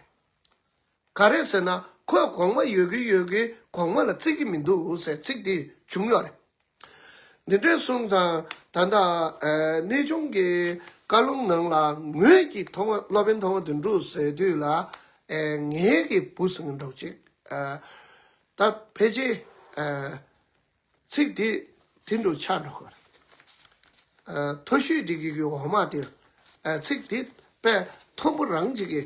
ག་རེ་ཟེར་ན་ཁོས་གོང་མ་ཡོད་གི་ཡོད་གི་གོང་མ་ལ་བརྩི་གི་མི་འདུག་ཟེར་ཚིག་དེ་བྱུང་ཡོད་རེད། འདི་འདྲས་སོང་ཙང་ད་ལྟ་ཨ། གནས་ཆུང་གི་བཀའ་ལུང་ནང་ལ་ངོས་ཀྱིས་མཐོང་བ་སློབ་དཔོན་མཐོང་བ་དོན་གྲུབ་ཟེར་དུས་ལ། ཨེ། ངའི་གི་བུ་ཟེར་མཁན་འདྲ་པོ་ཅིག། ཨ། ད་ཕལ་ཆེར་ཨ། ཚིག་དེ་དེ་འདྲ་ཆགས་འགྲོ་གི་རེད། ཨ། མཐོ་ཤོས་དེ་གི་གི་འོག་མ་དེ། ཨ། ཚིག་དེ་དཔེ་མཐོན་པོ་རང་ཅིག་གི།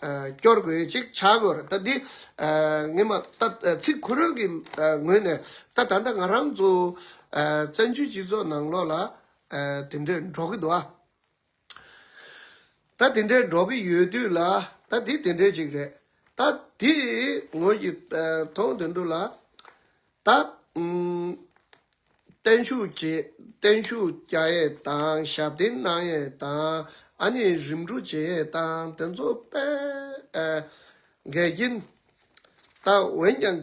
ཨ། སྐྱོར་དགོས་ཅིག་ཆགས་དགོས་རེད། ད་འདི། ཨ། ངས་མ་ད་ཚིག་ཁོ་རང་གི་ཨ། ངོས་ནས་ད་ད་ལྟ་ང་རང་ཚོ། ཨ། བཙན་བྱོལ་སྤྱི་ཚོགས་ནང་ལོགས་ལ། ཨ། དེ་འདྲས་འགྲོ་གི་འདུག་ཨ། ད་དེ་འདྲའི་འགྲོ་གི་ཡོད་དུས་ལ། ད་དེ་དེ་འདྲའི་ཅིག་རེད། ད་དེ་ངོས་ཀྱི་ཨ་མཐོང་དོན་དུ་ལ། ད་ཨུམ། བརྟན་བཞུགས་བྱེད། བརྟན་བཞུགས་རྒྱག་ཡས་དང་། ཞབས་བརྟན་གནང་ཡས་དང་། ཨ་ནི་རིམ་གྲོ་བྱེད་ཡས་དང་། དེ་ཚོ་དཔེ་ཨ་འགལ་རྐྱེན། ད་འོན་ཀྱང་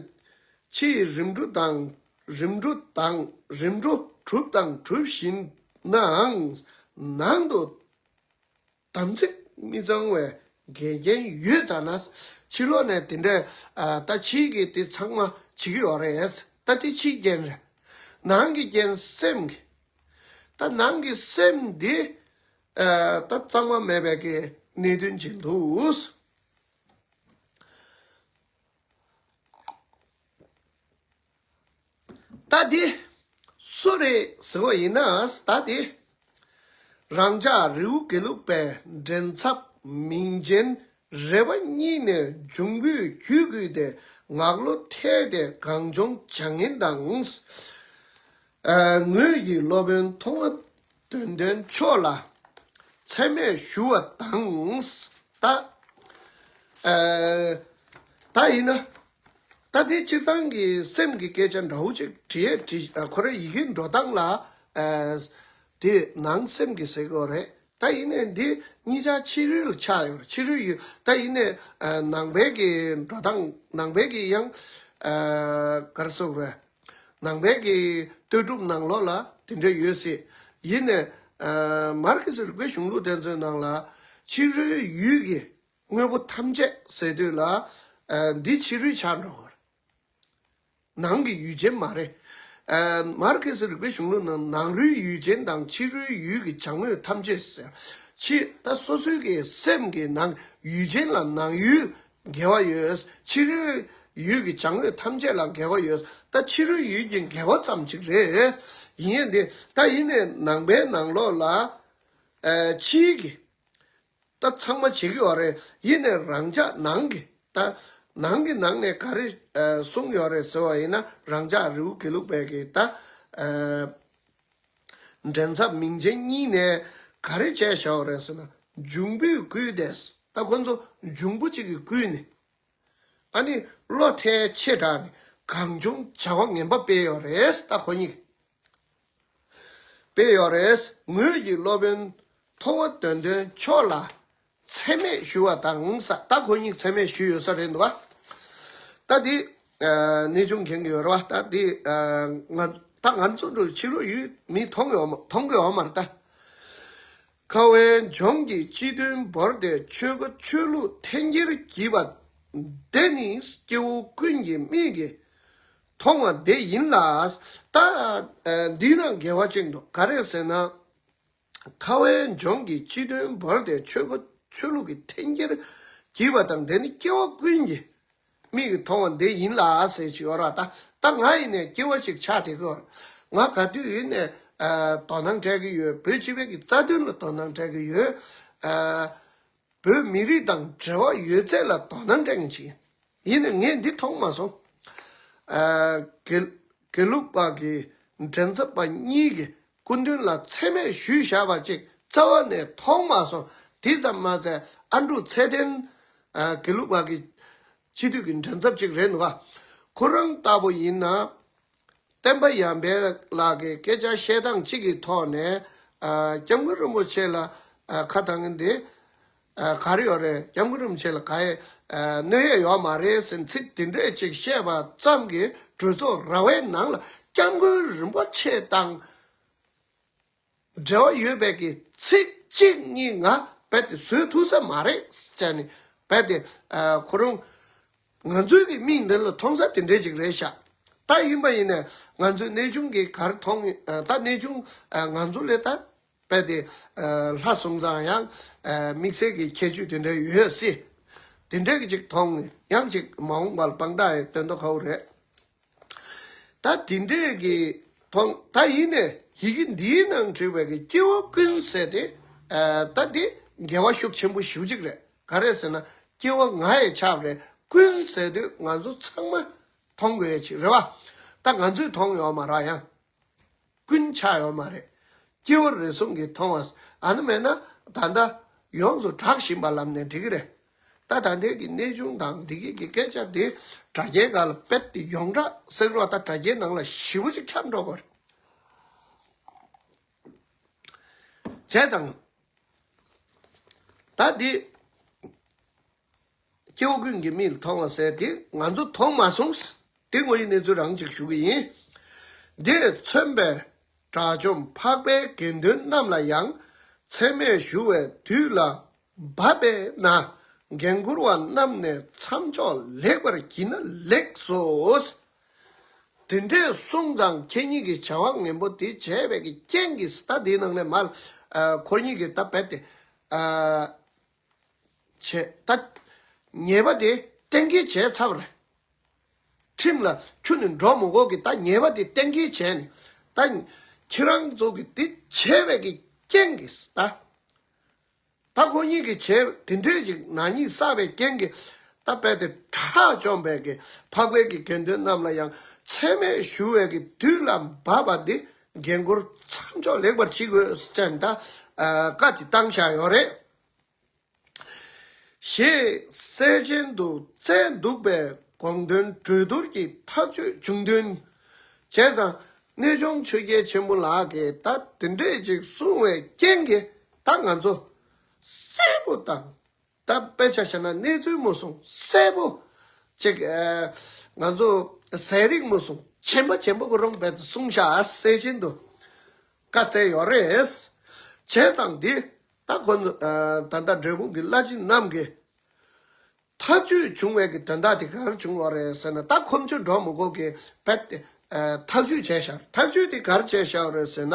ཕྱིའི་རིམ་གྲོ་དང་། རིམ་གྲོ་དང་། རིམ་གྲོ་གྲུབ་དང་གྲུབ་བཞིན་ནའང་། ནང་དུ་དམ་ཚིག་མི་གཙང་བའི་འགལ་རྐྱེན་ཡོད་ཙང་ན། ཕྱི་ལོགས་ནས་དེ་འདྲའི་ཨ་ད་ཕྱིའི་གི་དེ་ཚང་མ་བྱེད་ཀྱི་ཡོད་རེད། ད་དེ་ཕྱིའི་རྐྱེན་རེད། ནང་གི་རྐྱེན་སེམས་ཀྱི། ད་ནང་གི་སེམས་འདི་ཨ་ད་གཙང་མ་མེད་པའི་གི་གནད་དོན་ཅིག་འདུག། ད་དེ་སུ་རེད་ཟེར་བ་ཡིན་ན། ད་དེ་རང་ཅག་རི་བོ་དགེ་ལུགས་པའི་མགྲིན་ཚབ་མིང་ཅན་རེ་བ་གཉིས་ནས་འབྱུང་པོའི་རྒྱུད་བརྐུས་ཏེ་ངག་བློ་ཐལ་ཏེ་གངས་ལྗོངས་བྱ་ངན་དང་། ཨ་ངོས་ཀྱི་སློབ་དཔོན་མཐོང་བ་དོན་ལྡན་མཆོག་ལ་མཚན་སྨད་ཞུ་བ་དང་། ད་ཨ་ད་ཡིན་ན། ད་དེ་སྤྱིར་བཏང་གི་སེམས་ཀྱི་སྐད་ཆ་འདྲ་བོ་ཅིག་བྲིས་བྲིས། ཨ་ཁོ་རའི་ཡི་གེ་འགྲོ་སྟངས་ལ་ཨ་དེ་ནང་སེམས་ཀྱི་ཟེར་གྱི་ཡོད་རེད། ད་ཡིན་ནའི་འདི་གཉིས་ཆ་ཕྱི་རོལ་ལ་ཆགས་ཡོད་རེད། ཕྱི་རོལ་ཡུལ། ད་ཡིན་ནའི་ཨ་ནང་པའི་གི་འགྲོ་སྟངས། ནང་པའི་གི་ཡང་ཨ་ག་རེ་ཟེར་དགོས་རེད། ནང་པའི་གི་ལྟོས་གྲུབ་ནང་ལོགས་ལ་དེ་འདྲ་ཡོད་སྲིད། ཡིན་ནའི་ཨ་མར་ཁེ་སི་རིག་པའི་གཞུང་ལུགས་དེ་ཚོའི་ནང་ལ་ཕྱི་རོལ་ཡུལ་གྱི་དངོས་པོ་ཐམས་ཅད་ཟེར་དུས་ལ། ཨ་འདི་ཕྱི་རོལ་ཆགས་འགྲོ་གི་རེད། ནང་གི་ཡུལ་ཅན་མ་རེད། ཨ་མར་ཁེ་སི་རིག་པའི་གཞུང་ལུགས་ནང་ནང་རོལ་ཡུལ་ཅན་དང་ཕྱི་རོལ་ཡུལ་གྱི་བྱ་དངོས་ཐམས་ཅད་ཟེར། ཕྱི་ད་སོ་སོའི་གི་སེམས་ཀྱི་ནང་ཡུལ་ཅན་ལ་ནང་ཡུལ་འགལ་བ་ཡོད། ཕྱི་རོལ་ཡུལ་གྱི་བྱ་དངོས་ཐམས་ཅད་ལ་འགལ་བ་ཡོད། ད་ཕྱི་རོལ་ཡུལ་གྱི་འགལ་བ་ཙམ་ཅིག་རེད། ཡིན་ཡང་དེ་ད་ཡིན་ནའི་ནང་པའི་ནང་ལོགས་ལ་ཨ་ཕྱིའི་གི་ད་ཚང་མ་བྱེད་ཀྱི་ཡོད་རེད། ཡིན་ནའི་རང་ཅག་ནང་གི། ད་ནང་གི་ནང་ནས་ག་རེ་ཨ་གསུངས་ཡོད་རེད་ཟེར་བ་ཡིན་ན། རང་ཅག་རི་བོ་དགེ་ལུགས་པའི་གི་ད་ཨ་མགྲིན་ཚབ་མིང་ཅན་གཉིས་ནས་ག་རེ་བྱས་བཞག་ཡོད་རེད་ཟེར་ན། འབྱུང་པོས་བརྐུས་ཏེ། ད་ཁོ་ཚོ་འབྱུང་པོ་གཅིག་གིས་བརྐུས་ནས། ཨ་ནི་བློ་ཐལ་ཆེ་དྲགས་ནས་གངས་ལྗོངས་བྱ་བ་ངན་པ་སྤེལ་ཡོད་རེད། ད་ཁོ་གཉིས་སྤེལ་ཡོད་རེད། ངོས་ཀྱི་སློབ་དཔོན་མཐོ་བ་དོན་ལྡན་མཆོག་ལ་མཚན་སྨད་ཞུ་བ་དང་ས། ད་ཁོ་གཉིས་མཚན་སྨད་ཞུས་ཡོད་ས་རེད་འདུག་བ། ད་འདི་ཨ་གནས་ཆུང་མཁྱེན་གྱི་ཡོད་རེད་བ། ད་འདི་ཨ་ང་ད་ང་ཚོ་འགྲོ་ཕྱི་ལོགས་ཡུལ་མི་མཐོང་ཡོད་མ་མཐོང་གི་ཡོད་མ་རེད་ད། ཁ་བའི་ལྗོངས་ཀྱི་སྤྱི་དོན་བོར་ཏེ་ཆོལ་ཁ་ཆོས་ལུགས་འཐེན་འཁྱེར་བགྱིས་པ་འདི་ནི་སྐྱེ་བོ་ཀུན་གྱི་མིག་གིས་མཐོང་བ་འདི་ཡིན་ལ། ད་ཨ་འདི་ན་འགལ་བ་ཅིག་འདུག་ག་རེ་ཟེར་ན། ཁ་བའི་ལྗོངས་ཀྱི་སྤྱི་དོན་བོར་ཏེ་ཆོལ་ཁ་ཆོས་ལུགས་ཀྱི་འཐེན་འཁྱེར་བགྱིས་པ་དང་། འདི་ནི་སྐྱེ་བོ་ཀུན་གྱི་མིག་གིས་མཐོང་བ་འདི་ཡིན་ལ་ཟེར་གྱི་ཡོད་ར། ད་ད་ང་ཡིན་ནའི་སྐྱེ་བ་ཞིག་ཆགས་བསྡད་ཀྱི་ཡོད་ར། ང་ག་དུས་ཡིན་ནའི་ཨ་དོ་སྣང་སྤྲད་ཀྱི་ཡོད། བོད་སྤྱི་པའི་གི་རྩ་དོན་ལ་དོ་སྣང་སྤྲད་ཀྱི་ཡོད། ཨ་བོད་མི་རིགས་དང་འབྲེལ་བ་ཡོད་ཚད་ལ་དོ་སྣང་སྤྲད་མཁན་ཞིག་ཡིན། ཡིན་ནའི་ངས་འདི་མཐོང་མ་སོང་། ཨ་དགེ་དགེ་ལུགས་པ་གི་མགྲིན་ཚབ་པ་གཉིས་ཀྱི་སྐུ་མདུན་ལ་མཚན་སྨད་ཞུས་བཞག་པ་ཅིག་རྩ་བ་ནས་མཐོང་མ་སོང་། དེ་ཙམ་མ་ཚད་ཨ་འབྲུག་ཚེ་བརྟན་ཨ་དགེ་ལུགས་པ་གི་སྤྱི་འཐུས་ཀྱི་མགྲིན་ཚབ་ཅིག་རེད་འདུག་ག་ཁོ་རང་ལྟ་བུ་ཡིན་ན། བསྟན་པ་ཡར་འཕེལ་ལགས་ཀྱི་སྐད་ཆ་བཤད་སྟངས་གཅིག་གི་ཐོག་ནས་ཨ་སྐྱབས་མགོན་རིན་པོ་ཆེ་ལ་ཨ་ཁ་བཏང་མཁན་དེ་ཨ་ག་རེ་ཡོད་རེད། སྐྱབས་མགོན་རིན་པོ་ཆེ་ལ་ག་ཡེ་ཨ་གནོད་ཡས་ཡོད་མ་རེད་ཟེར་ཚིག་དེ་འདྲས་ཅིག་བཤད་པ་ཙམ་གྱིས་གྲོས་ཚོགས་ར་བའི་ནང་ལ་སྐྱབས་མགོན་རིན་པོ་ཆེ་དང་འབྲེལ་བ་ཡོད་པའི་གི་ཚིག་གཅིག་གཉིས་ང་རྦད་དེ་བཟོས་ཐུབ་ས་མ་རེད་ཟེར་ནས། རྦད་དེ་ཨ་ཁོ་རང་ང་ཚོའི་གི་མིག་མདུན་ལ་མཐོང་ས་དེ་འདྲས་ཅིག་རེད་ཤག་ད་ཡིན་པ་ཡིན་ནའི་ང་ཚོའི་གནས་ཆུང་གིས་ག་རེ་མཐོང་། ཨ་ད་གནས་ཆུང་ཨ་ང་ཚོ་ལས་ད་རྦད་དེ་ཨ་ལྷ་སོང་ཙང་ཡང་ཨ་དམིགས་བསལ་གྱི་ཁྱད་ཆོས་དེ་འདྲ་ཡོད་སྲིད། དེ་འདྲས་ཀྱི་ཅིག་མཐོང་། ཡང་ཅིག་མ་འོངས་པ་ལ་དཔང་རྟགས་ཡང་སྟོན་ཐུབ་ཁག་པོ་རེད། ད་དེ་འདྲས་ཀྱི་མཐོང་། ད་ཡིན་ནའི་ཡི་གེ་འདིའི་ནང་བྲིས་པའི་གི་སྐྱེ་བོ་ཀུན་ཟེར་དེ་ཨ་ད་དེ་འགལ་བ་ཤུགས་ཆེན་པོ་ཞེ་པོ་ཅིག་རེད། ག་རེ་ཟེར་ན་སྐྱེ་བོ་ང་ཡི་ཆགས་པ་རེད། ཀུན་ཟེར་དུས་ང་ཚོ་ཚང་མ་མཐོང་དགོས་ཡ་ཅིག་རེད་བ། ད་ང་ཚོས་མཐོང་ཡོད་མ་རེད། ཡང་ཀུན་ཆགས་ཡོད་མ་རེད། སྐྱེ་བོ་རེ་ཟུང་གིས་མཐོང་བ། ཨ་ནི་མེད་ན་ད་ལྟ་ ཡོངས་སུ་གྲགས་བཞིན་པ་ལབ་ནས་འགྲིག་གི་རེད། ད་ད་ལྟའི་གི་གནས་ཆུང་དང་འདི་གི་གི་སྐད་ཆ་དེ་དྲ་རྒྱའི་སྒང་ལ་རྦད་དེ་ཡོངས་གྲགས་ཟེར་རོགས། ད་དྲ་རྒྱའི་ནང་ལ་ཞེ་པོ་ཅིག་ཁྱབ་འགྲོ་གི་རེད། བྱས་ཙང་ད་འདི་སྐྱེ་བོ་ཀུན་གྱི་མིག་ལ་མཐོང་བ་ཟེར་དེ་ང་ཚོ་མཐོང་མ་སོང་། དེ་ངོ་ཡི་གནས་ཚུལ་རང་ཅིག་ཞུ་གི་ཡིན། འདིས་མཚོན་པའི་དགྲ་བཅོམ་འཕགས་པའི་དགེ་འདུན་རྣམས་ལ་ཡང་། མཚན་མས་ཞུ་བའི་དུས་ལ་བབ་པས་ན། འགན་འཁུར་བ་རྣམས་ནས་མཚམས་འཇོག་ལེགས་པར་བགྱིས་ན་ལེགས་སོ། དེ་འདྲས་གསུངས་ཙང་ཁྱེད་ཉིད་ཀྱིས་བྱ་བ་ངན་པོ་དེ་བྱས་པའི་གི་རྐྱེན་གྱིས། ད་འདིའི་ནང་ནས་མར་ཨ་ཁོ་གཉིས་ཀྱིས་ད་རྦད་དེ་ཨ་བྱས། ད་ཉེས་པ་དེ་གཏན་འཁེལ་བྱས་ཚར་བ་རེད། ཁྲིམས་ལ་ཁྱོན་ནས་འགྲོ་མི་དགོས་གི། ད་ཉེས་པ་དེ་གཏན་འཁེལ་བྱས་ནས། ད་ཁྱེད་རང་ཚོ་གིས་དེ་བྱས་པའི་གི་རྐྱེན་གྱིས་ད། ད་ཁོ་གཉིས་ཀྱིས་བྱས་དེ་འདྲས་ཅིག་ནག་ཉེས་བསགས་པའི་རྐྱེན་གྱིས། ད་རྦད་དེ་དགྲ་བཅོམ་པའི་གི་འཕགས་པའི་གི་དགེ་འདུན་རྣམས་ལ་ཡང་། མཚན་མས་ཞུ་བའི་གི་དུས་ལ་བབ་པ་འདི་འགན་འཁུར་མཚམས་འཇོག་ལེགས་པར་བྱེད་དགོས་ཟེར་ནས་ད་ཨ་བཀའ་དེ་བཏང་བཞག་ཡོད་རེད། ཞེས་གསལ་བྱེད་དུ་སྩལ་འདུག་པས། དགོངས་དོན་གྲོས་བསྡུར་གྱི་ཐག་གཅོད་བྱུང་དོན། བྱས་ཙང་གནས་ཆུང་ཆོས་རྒྱལ་ཆེན་པོ་ལགས་ཀྱིས་ད་དེ་འདྲས་ཅིག་གསུངས་པའི་རྐྱེན་གྱིས། ད་ང་ཚོ་གསལ་པོ་དང་། ད་དཔེ་ཆ་བཞག་ན་གནས་ཚུལ་མུ་གསུམ་གསལ་པོ་ཅིག་ཨ་ང་ཚོ་ཟས་རིགས་མུ་གསུམ་ཆེན་པོ་ཆེན་པོ་གི་རོང་བལ་དུ་གསུངས་བཞག་གསལ་བྱེད་དུ་བཀའ་སྩལ་ཡོད་རེད། བྱས་ཙང་འདི་ད་ཁོ་ཚོ་ཨ་ད་ལྟ་འབྲས་སྤུངས་ཀྱི་བླ་སྤྱི་རྣམས་ཀྱིས་ཐག་གཅོད་བྱུང་བའི་གི་དོན་དག་དེ་ག་རེ་བྱུང་བ་རེད་ཟེར་ན། ད་ཁོ་ཚོས་འགྲོ་མི་དགོས་གི་རྦད་དེ་ཨ་ཐག་གཅོད་བྱས་བཞག་ཐག་གཅོད་དེ་ག་རེ་བྱས་བཞག་རེད་ཟེར་ན།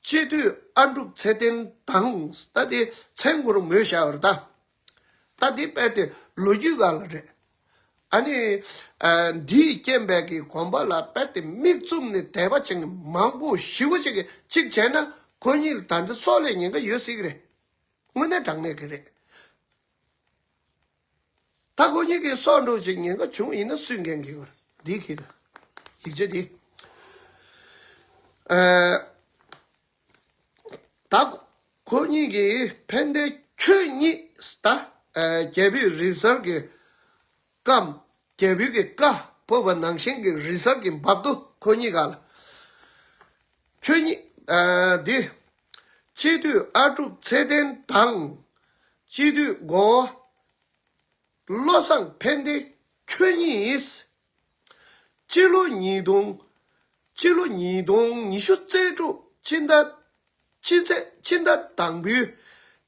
སྤྱི་འཐུས་ཨ་འབྲུག་ཚེ་བརྟན་དང་། ད་དེ་མཚན་གུ་རུ་མོས་བཞག་རེད་ད། ད་དེ་རྦད་དེ་ལོ་རྒྱུས་སྒང་ལ་རེད། ཨ་ནི་ཨ་འདིས་རྐྱེན་པས་ཀྱི་དགོན་པ་ལ་རྦད་དེ་མིག་བཙུམ་ནས་དད་པ་བྱེད་མཁན་མང་པོ་ཞེ་པོ་ཅིག་གིས་གཅིག་བྱས་ན་ཁོ་གཉིས་ལ་ད་འདི་སྲོག་ལ་ཉེན་ཁ་ཡོད་སྲིད་ཀྱི་རེད། དངོས་གནས་དྲང་གནས་ཀྱི་རེད། ད་ཁོ་གཉིས་ཀྱི་སྲོག་འགྲོ་ཅིག་ཉེན་ཁ་བྱུང་ཡིན་ན་སུས་འགན་འཁྱེར་དགོས་རེད། འདི་འཁྱེར་དགོས། ཡིག་ཆ་འདི། ཨ་ད་ཁོ་གཉིས་ཀྱིས་ཕན་བདེ་ཁྱོད་གཉིས་ད་ཨ་རྒྱལ་པོའི་རིག་གསར་གྱི་བཀའ། རྒྱལ་པོའི་གི་བཀའ་ཕོབ་པ་ནང་བཞིན་གྱི་རིག་གསར་གྱི་འབབ་དུ་ཁོ་གཉིས་ཀ་ལ། ཁྱོད་གཉིས་ཨ་འདི། སྤྱི་འཐུས་ཨ་ཀྲུག་ཚེ་བརྟན་དང་། སྤྱི་འཐུས་གོ་བ་བློ་བཟང་ཕན་བདེ་ཁྱོད་གཉིས། སྤྱི་ལོ་ཉིས་སྟོང་། སྤྱི་ལོ་ཉིས་སྟོང་ཉི་ཤུ་རྩ་དྲུག་སྤྱི་ཟླ། སྤྱི་ཚེས། སྤྱི་ཟླ་དང་པོའི་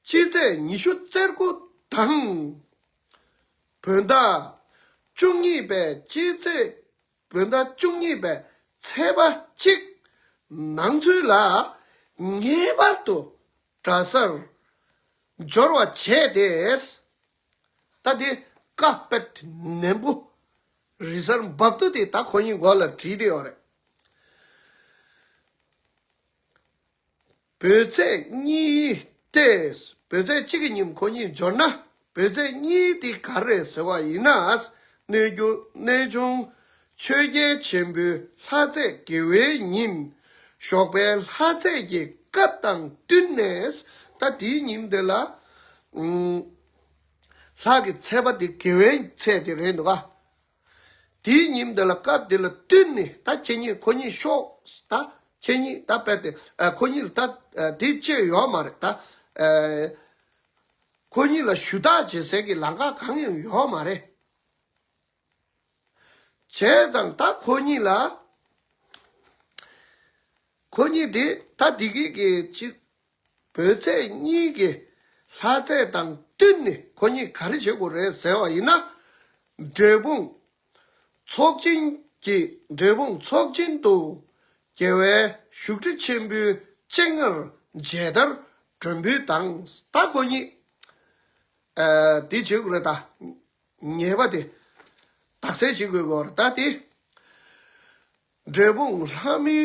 སྤྱི་ཚེས་ཉི་ཤུ་རྩ་དགུ་དང་། བོད་ཟླ་བཅུ་གཉིས་པའི་སྤྱི་ཚེས། བོད་ཟླ་བཅུ་གཉིས་པའི་ཚེས་པ་གཅིག་ནང་ཚུད་ལ་ངེས་པར་དུ་གྲྭ་སར་འབྱོར་བ་བྱས་ཏེ། ད་དེ་བཀའ་དཔེ་ནན་པོ་རི་སར་འབབ་ཏུ་དེ་ད་ཁོ་གཉིས་མགོ་ལ་བྲིས་ཏེ་ཡོད་རེད། བོད་ཚེས་གཉིས་ཏེ། བོད་ཚེས་གཅིག་གི་ཉིན་ཁོ་གཉིས་འབྱོར་ན། བོད་ཚེས་གཉིས་དེ་ག་རེ་ཟེར་བ་ཡིན་ན། གནས་རྒྱུ་གནས་ཆུང་ཆོས་རྒྱལ་ཆེན་པོའི་ལྷ་ཚེས་དགེ་བའི་ཉིན། ཞོགས་པའི་ལྷ་ཚེས་ཀྱི་སྐབས་དང་བསྟུན་ནས། ད་དེའི་ཉིན་དེ་ལ་ཨུམ་ལྷ་གི་ཚེས་པ་དེ་དགེ་བའི་ཚེས་དེ་རེད་འདུག་ག་དེའི་ཉིན་དེ་ལ་སྐབས་དེ་ལ་བསྟུན་ནས་ད་ཁྱེད་གཉིས་ཁོ་གཉིས་ཤོག་ད་ཁྱེད་གཉིས་ད་དཔེ་དེ་ཨ་ཁོ་གཉིས་ལ་ད་ཨ་དེ་བཅད་ཡོད་མ་རེད་ད། ཨ་ཁོ་གཉིས་ལ་ཞུ་དག་བྱེད་སའི་གི་ལམ་ཁ་གང་ཡང་ཡོད་མ་རེད། བྱས་ཙང་ད་ཁོ་གཉིས་ལ། ཁོ་གཉིས་དེ་ད་དེ་གི་གི་ཅི། བོད་ཚེས་གཉིས་ཀྱི་ལྷ་ཚེས་དང་བསྟུན་ནས་ཁོ་གཉིས་ག་རེ་བྱེད་དགོས་རེད་ཟེར་བ་ཡིན་ན། འབྲས་སྤུངས་ཚོགས་ཆེན་གྱི། འབྲས་སྤུངས་ཚོགས་ཆེན་དུ་རྒྱལ་བའི་བཞུགས་ཁྲི་ཆེན་པོའི་སྤྱན་སྔར་མཇལ་དར་སྒྲོན་འབུལ་དང་། ད་ཁོ་གཉིས་ཨ་དེ་བྱེད་དགོས་རེད་ད། ཉེས་པ་དེ་དག་སེལ་བྱེད་དགོས་ཀྱི་ཡོད་རེད་ད་དེ། འབྲས་སྤུངས་ལྷ་མོའི་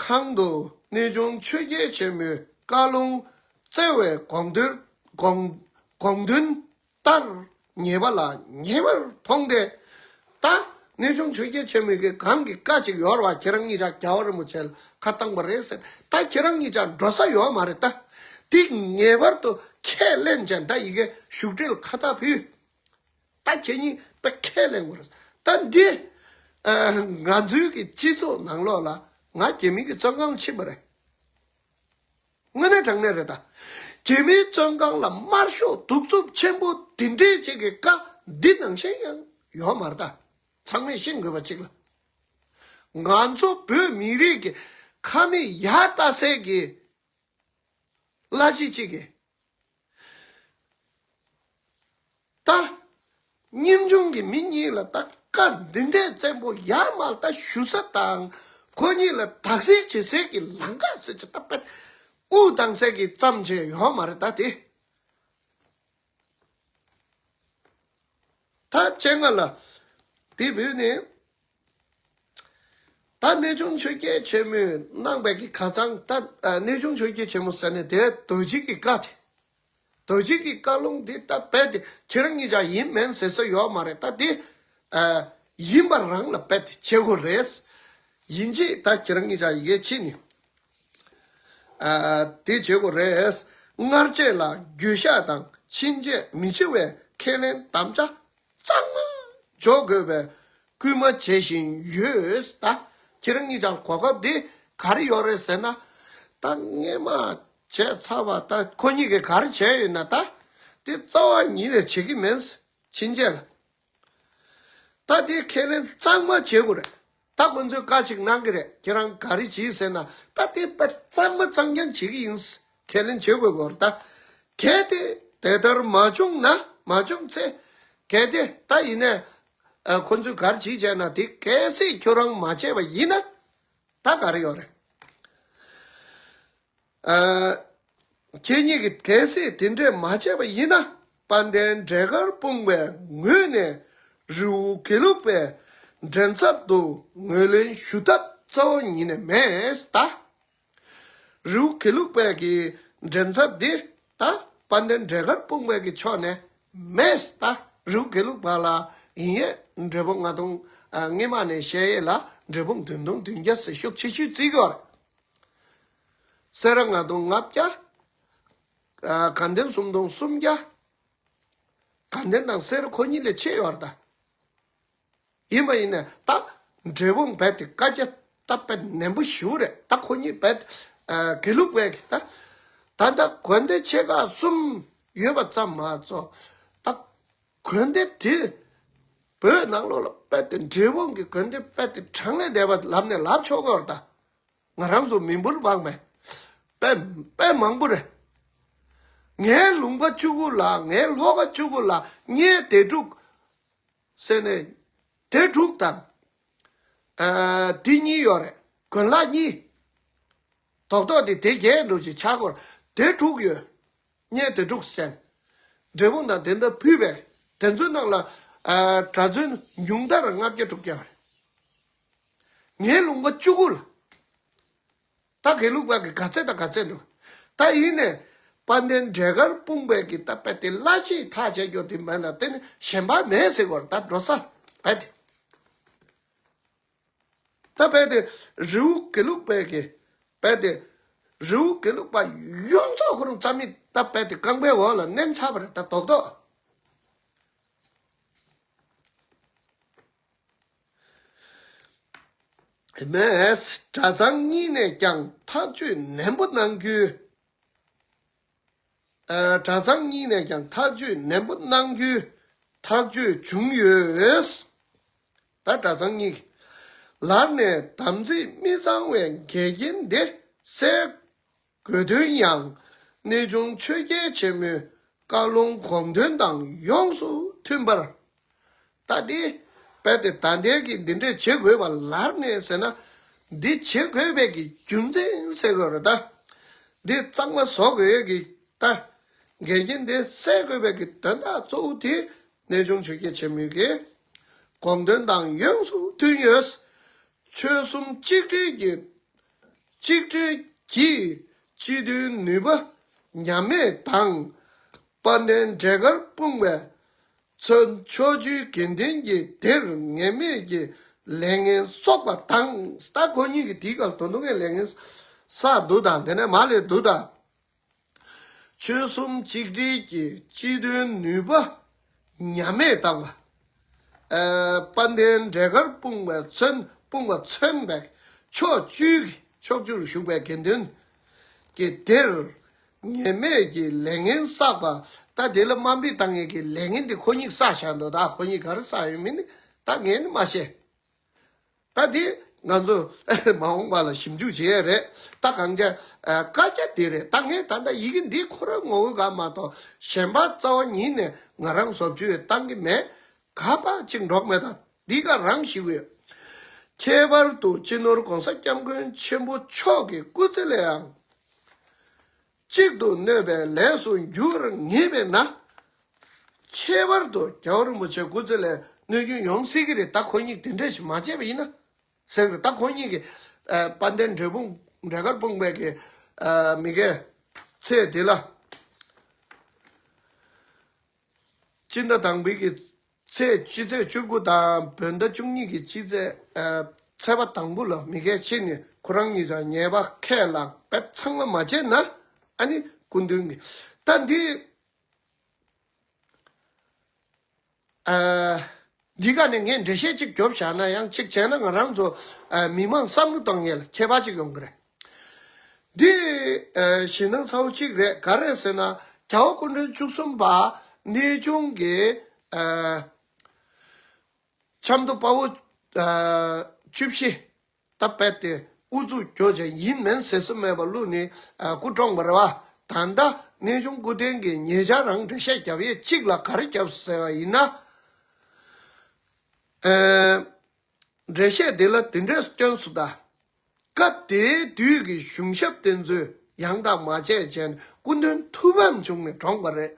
ཁང་དུ་གནས་ཆུང་ཆོས་རྒྱལ་ཆེན་མོའི་བཀའ་ལུང་སྩལ་བའི་དགོངས་དོན་དགོངས་དགོངས་དོན་ལྟར་ཉེས་པ་ལ་ཉེས་པར་མཐོང་སྟེ། ད་གནས་ཆུང་ཆོས་རྒྱལ་ཆེན་མོའི་གི་གང་གི་བཀའ་ཅིག་ཡོད་རེད་བ། ཁྱེད་རང་གཉིས་ཆ་རྒྱལ་བ་རིན་པོ་ཆེ་ལ་ཁ་བཏང་པ་རེད་ཟེར། ད་ཁྱེད་རང་གཉིས་ཆ་འགྲོ་ས་ཡོད་མ་རེད་ད། འདི་ངེས་པར་དུ་ཁས་ལེན་བྱས། ད་ཡི་གེ་བཞུགས་ཁྲིར་ཁ་བཏགས་ཕུལ། ད་ཁྱེད་གཉིས་དཔེ་ཁས་ལེན་དགོས་རེད། ད་འདི་ཨ་ང་ཚོའི་གི་སྤྱི་ཚོགས་ནང་ལོགས་ལ་ང་རྒྱ་མི་གི་བཙོན་ཁང་ཕྱིན་པ་རེད། དངོས་གནས་དྲང་གནས་རེད་ད། རྒྱ་མིའི་བཙོན་ཁང་ལ་དམར་ཤོག་གདུག་རྩུབ་ཆེན་པོ་འདི་འདྲས་ཅིག་གི་བཀའ་འདི་ནང་བཞིན་ཡང་ཡོད་མ་རེད་ད། ཚང་མས་ཤེས་དགོས་པ་ཅིག་ལ། ང་ཚོ་བོད་མི་རིགས་ཀྱི་ཁ་མིག་ཡར་ལྟ་སའི་གི་བླ་སྤྱི་གཅིག་གིས་ད་ཉམ་ཆུང་གི་མི་གཉིས་ལ་ད་བཀའ་འདི་འདྲའི་བཙན་པོ་ཡར་མར་ད་ཞུ་ས་དང་ཁོ་གཉིས་ལ་དག་སེལ་བྱེད་སའི་གི་ལམ་ཁ་ཟེར་ཅིག་ད་དཔེ་དབུ་བཏང་སའི་གི་ཙམ་ཅིག་ཡོད་མ་རེད་ད་དེ། ད་སྤྱན་སྔ་ལ་དེ་བོད་ནས་ད་གནས་ཆུང་ཆོས་རྒྱལ་ཆེན་མོས་གནང་བའི་གི་ཁ་སང་ད་ཨ་གནས་ཆུང་ཆོས་རྒྱལ་ཆེན་མོ་ཟེར་ནས་དེ་རྡོ་རྗེ་གི་བཀའ་དེ། རྡོ་རྗེ་གི་བཀའ་ལུང་འདི་ད་རྦད་དེ་ཁྱེད་རང་གཉིས་ཀྱང་ཡིན་མིན་ཟེར་ས་ཡོད་མ་རེད། ད་འདི་ཨ་ཡིན་པ་རང་ལ་རྦད་དེ་བྱེད་དགོས་རེད། ཡིན་གཅིག་ད་ཁྱེད་རང་གཉིས་ཀྱང་ཡི་གེ་ཕྱིན་ནས། ཨ་དེ་བྱེད་དགོས་རེད། སྔར་བྱས་ལ་འགྱོད་བཤགས་དང་ཕྱིན་ཆད་མི་བྱེད་པའི་ཁས་ལེན་དམ་བཅའ་གཙང་མ་འཇོག་དགོས་པའི་སྐུལ་མ་བྱེད་བཞིན་ཡོད། ད་ཁྱེད་རང་གཉིས་ཀྱང་གོ་སྐབས་འདི་ག་རེ་ཡོད་རེད་ཟེར་ན། ད་སྔས་མ་བྱས་ཚར་བ་ད་ཁོ་གཉིས་ཀྱིས་ག་རེ་བྱས་ཡོད་ན་ད་དེ་རྩ་བ་ཉིད་ནས་བྱེད་ཀྱི་མིན། ཕྱིན་ཆད་ལ། ད་དེ་ཁས་ལེན་གཙང་མ་བྱེད་དགོས་རེད། ད་ཁོ་ཚོས་བཀའ་ཅིག་གནང་གི་རེད། ཁྱེད་རང་ག་རེ་བྱེད་ཟེར་ན་ད་དེ་དཔེ་གཙང་མ་གཙང་རྐྱང་བྱེད་ཀྱི་ཡིན། ཁས་ལེན་བྱེད་དགོས་སྐོར་ད། གལ་ཏེ་དེ་ལྟར་མ་བྱུང་ན་མ་བྱུང་ཚེ། གལ་ཏེ་ད་ཡིན་ནས་ཨ་ཁོ་ཚོས་ག་རེ་བྱེད་བྱས་ན་དེ་གལ་སྲིད་ཁྱོད་རང་མ་བྱས་པ་ཡིན་ན་ད་ག་རེ་ཡོད་རེད། ཨ། ཁྱེད་གཉིས་ཀྱིས་གལ་སྲིད་དེ་འདྲས་མ་བྱས་པ་ཡིན་ན། དཔལ་ལྡན་འབྲས་དཀར་སྤུངས་པའི་ངོས་ནས་རི་བོ་དགེ་ལུགས་པའི་མགྲིན་ཚབ་ཏུ་ངོས་ལེན་ཞུ་ཐབས་རྩ་བ་ཉིད་ནས་མེད་ད། རི་བོ་དགེ་ལུགས་པའི་གི་མགྲིན་ཚབ་འདི་ད་དཔལ་ལྡན་འབྲས་དཀར་སྤུངས་པའི་གི་ཕྱོགས་ནས་མེད་ད། རི་བོ་དགེ་ལུགས་པ་ལ་ཡིན་ཡས་འབྲས་སྤུངས་ལྔ་སྟོང་ཨ་སྔས་མ་ནས་བཤད་ཡས་ལ་འབྲས་སྤུངས་བདུན་སྟོང་བདུན་བརྒྱ་ཟེར་ཤུགས་ཆེ་ཤོས་བརྩི་གི་ཡོད་རེད། སེ་ར་ལྔ་སྟོང་ལྔ་བརྒྱ། ཨ་དགའ་ལྡན་སུམ་སྟོང་སུམ་བརྒྱ། དགའ་ལྡན་དང་སེ་ར་ཁོ་གཉིས་ལས་ཆེ་ཡོད་རེད་ད། ཡིན་པ་ཡིན་ནས་ད་འབྲས་སྤུངས་རྦད་དེ་བཀའ་རྒྱ་ད་དཔེ་ནན་པོ་ཞེ་པོ་རེད། ད་ཁོ་གཉིས་རྦད་ཨ་དགེ་ལུགས་པའི་གི་ད་ད་ལྟ་དགོན་སྡེ་ཆེ་ཁག་གསུམ་ཡོད་པ་ཙམ་མ་གཏོགས་ད་དགོན་སྡེ་དེ་བོད་ནང་ལོགས་ལ་རྦད་དེ་འབྲས་སྤུངས་ཀྱི་དགོན་སྡེ་རྦད་དེ་གྲངས་ལས་འདས་པ་ལབ་ནས་ལབ་ཆོག་གི་ཡོད་རེད་ད། ང་རང་ཚོ་མི་འབོར་མང་མེད། དཔེ་དཔེ་མང་པོ་རེད། ངའི་ལུང་པ་གཅིག་པུ་ལ་ངའི་ལྷོ་ཁ་གཅིག་པུ་ལ་གཉའ་སྡེ་དྲུག་ཟེར་ནས་སྡེ་དྲུག་དང་ཨ་སྡེ་གཉིས་ཡོད་རེད། དགོན་ལག་གཉིས། རྡོག་རྡོག་དེ་སྡེ་བརྒྱད་འགྲོ་ཅིག་ཆགས་སྐོར་སྡེ་དྲུག་ཡོད། གཉའ་སྡེ་དྲུག་ཟེར། འབྲས་སྤུངས་དང་དེ་འདྲ་ཕུད་པའི་དེ་ཚོའི་ནང་ལ་ཨ་གྲྭ་བཙུན་ཉུང་མཐར་ལྔ་བརྒྱ་དྲུག་བརྒྱ་རེད། ངའི་ལུང་པ་གཅིག་པུ་ལ། ད་དགེ་ལུགས་པ་གི་ག་ཚད་དང་ག་ཚད་འདུག་ད་ཡིན་ནས་དཔལ་ལྡན་འབྲས་དཀར་སྤུངས་པའི་གི་ད་དཔེ་དེ་བླ་ཆེན་ཐག་བཅད་རྒྱུ་དེ་མེད་ན་དེ་ནི་གཞན་པ་མེད་ཟེར་བར་ད་འགྲོ་ས་བས་ཏེ། ད་བས་ཏེ་རི་བོ་དགེ་ལུགས་པའི་གི་བས་ཏེ་རི་བོ་དགེ་ལུགས་པ་ཡོངས་རྫོགས་ཁོ་རང་རྩ་མེད་ད་བས་ཏེ་རྐང་པའི་འོག་ལ་མནན་ཚར་བ་རེད་ད་རྡོག་རྡོག་མེད། གྲྭ་ཚང་གཉིས་ནས་ཀྱང་ཐག་གཅོད་ནན་པོ་གནང་རྒྱུ། ཨ་གྲྭ་ཚང་གཉིས་ནས་ཀྱང་ཐག་གཅོད་ནན་པོ་གནང་རྒྱུའི་ཐག་གཅོད་བྱུང་ཡོད། ད་གྲྭ་ཚང་གཉིས་ཀྱིས་ལར་ནས་དམ་ཚིག་མི་གཙང་བའི་འགལ་རྐྱེན་དེ་སེལ་དགོས་དོན་ཡང་གནས་ཆུང་ཆོས་རྒྱལ་ཆེན་མོའི་བཀའ་ལུང་དགོངས་དོན་དང་ཡོངས་སུ་མཐུན་པར། ད་འདི་རྦད་དེ་ད་ལྟའི་གི་འདི་འདྲས་བྱེད་དགོས་པ་ལར་ནས་ཟེར་ན། འདི་བྱེད་དགོས་པའི་གི་རྒྱུ་མཚན་ཟེར་དགོས་རེད་ད། འདི་གཙང་མ་བཟོ་དགོས་ཡས་ཀྱི་ད། འགལ་རྐྱེན་འདི་སེལ་དགོས་པའི་གི་དོན་དག་གཙོ་བོ་དེ་གནས་ཆུང་ཆོས་རྒྱལ་ཆེན་མོའི་གི་དགོངས་དོན་དང་ཡོངས་སུ་མཐུན་ཡོད། ཆོལ་གསུམ་གཅིག་སྒྲིལ་གྱི་གཅིག་སྒྲིལ་གྱིས་སྤྱི་མཐུན་ནུས་པ་ཉམས་མེད་དང་། དཔལ་ལྡན་འབྲས་དཀར་སྤུངས་པའི་མཚོན་ཕྱོགས་བཅུའི་དགེ་ལྡན་གྱི་སྡེར་ངེས་མེད་ཀྱི་ལས་ངན་གསོག་པ་དང་། ད་ཁོ་གཉིས་ཀྱི་དེའི་སྐབས་ད་དུང་ངས་ལས་ངན་བསགས་འདུག་དང་དེ་ནས་མ་ལས་འདུག་དང་། ཆོལ་གསུམ་གཅིག་སྒྲིལ་གྱི་སྤྱི་དོན་ནུས་པ་ཉམས་མེད་བཏང་བ། ཨ། དཔལ་ལྡན་འབྲས་དཀར་སྤུངས་པའི་མཚོན་སྤུངས་པ་མཚོན་པའི་ཕྱོགས་བཅུའི་ཕྱོགས་བཅུར་བཞུགས་པའི་དགེ་འདུན་གྱི་སྡེར་ངེས་མེད་ཀྱི་ལས་ངན་བསགས་པ། ད་དེ་ལ་དམའ་འབེབས་བཏང་མཁན་གྱི་ལས་ངན་དེ་ཁོ་གཉིས་བསགས་བཞག་འདུག་ད་ཁོ་གཉིས་ག་རེ་བསགས་ཡོད་མེད་ནི་ད་ངས་ནི་མ་ཤེས། ད་འདི་ང་ཚོ་མ་འོངས་པ་ལ་ཞིབ་འཇུག་བྱེད་ཡས་རེད། ད་གང་ཅི། ཨ། བཀའ་རྒྱ་འདི་རེད། ད་ངས་ད་ལྟ་ཡི་གེ་འདི་ཁོ་རང་ངོ་བོ་ག་མ་གཏོགས་གཞན་པ་རྩ་བ་ཉིད་ནས་ང་རང་བཟོ་བཅོས་བཏང་གི་མེད། ག་པ་གཅིག་འགྲོགས་མེད། ད་འདི་ག་རང་ཞིག་ཡོད། ཁྱད་པར་དུ་སྤྱི་ནོར་༸གོང་ས་༸སྐྱབས་མགོན་ཆེན་པོ་མཆོག་གི་སྐུ་ཚེ་ལའང་གཅིག་ཏུ་གནོད་པའི་ལས་སུ་འགྱུར་ངེས་པས་ན། ཁྱད་པར་དུ་རྒྱལ་བ་རིན་པོ་ཆེ་སྐུ་ཚེ་ལ་གནོད་སྐྱོན་ཡོང་སྲིད་ཀྱི་རེད། ད་ཁོ་གཉིས་དེ་འདྲས་ཞིག་མ་བྱས་པ་ཡིན་ན་ཟེར་གི་རེད། ད་ཁོ་གཉིས་ཀྱི་ཨ། དཔལ་ལྡན་འབྲས་སྤུངས་འབྲས་དཀར་སྤུངས་པའི་གི་ཨ། མི་གའི་ཚེ་འདི་ལ། སྤྱི་ཟླ་དང་པོའི་གི་ཚེས་སྤྱི་ཚེས་བཅུ་དགུ་དང་བོད་ཟླ་བཅུ་གཉིས་ཀྱི་སྤྱི་ཚེས་ཨ། ཚེས་པ་དང་པོ་ལ་མི་གའི་ཆེ་ནི་ཁོ་རང་གཉིས་ཀྱང་ཉེས་པ་ཁས་བླངས་པས་ཚང་མ་མ་བྱས་ན། ཨ་ནི་སྐུ་མདུན་གྱི་ད་འདི་ཨ། འདི་ག་ནས་ངས་འགྲེལ་བཤད་ཅིག་རྒྱོབ་བཞག་ན་ཡང་གཅིག་བྱས་ན་ང་རང་ཚོ་ཨ། མི་མང་བསམ་བློ་གཏོང་ཡས་ལ་ཁྱད་པར་ཅིག་ཡོང་གི་རེད། འདི་ཨ། ཞེད་སྣང་ཚ་བོ་གཅིག་རེད། ག་རེ་ཟེར་ན་རྒྱལ་བ་སྐུ་ཕྲེང་བཅུ་གསུམ་པ་གནས་ཆུང་གི་ཨ། ཆབ་མདོ་དཔའ་བོ་ཨ། བཅུ་བཞི་ད་རྦད་དེ་ཨུ་ཚུགས་རྒྱོབ་བྱས་ཡིན་མིན་ཟེར་ས་མེད་པ་བླུགས་ནས་ཨ། སྐུ་བཀྲོངས་པ་རེད་བ། ད་ལྟ་གནས་ཆུང་སྐུ་རྟེན་གྱི་ཉེ་ཆར་རང་འགྲེལ་བཤད་རྒྱབ་ཡས་གཅིག་ལ་ག་རེ་རྒྱབ་ཟེར་བ་ཡིན་ན། ཨ། འགྲེལ་བཤད་འདི་ལ་འདི་འདྲས་སྐྱོན་སུ་གདའ། སྐབས་དེའི་དུས་ཀྱི་གཞུང་ཞབས་དེ་ཚོས་ཡང་དག་མ་བྱས་བྱས་ནས་སྐུ་མདུན་ཐུགས་ཕམ་བྱུང་ནས་བཀྲོངས་པ་རེད།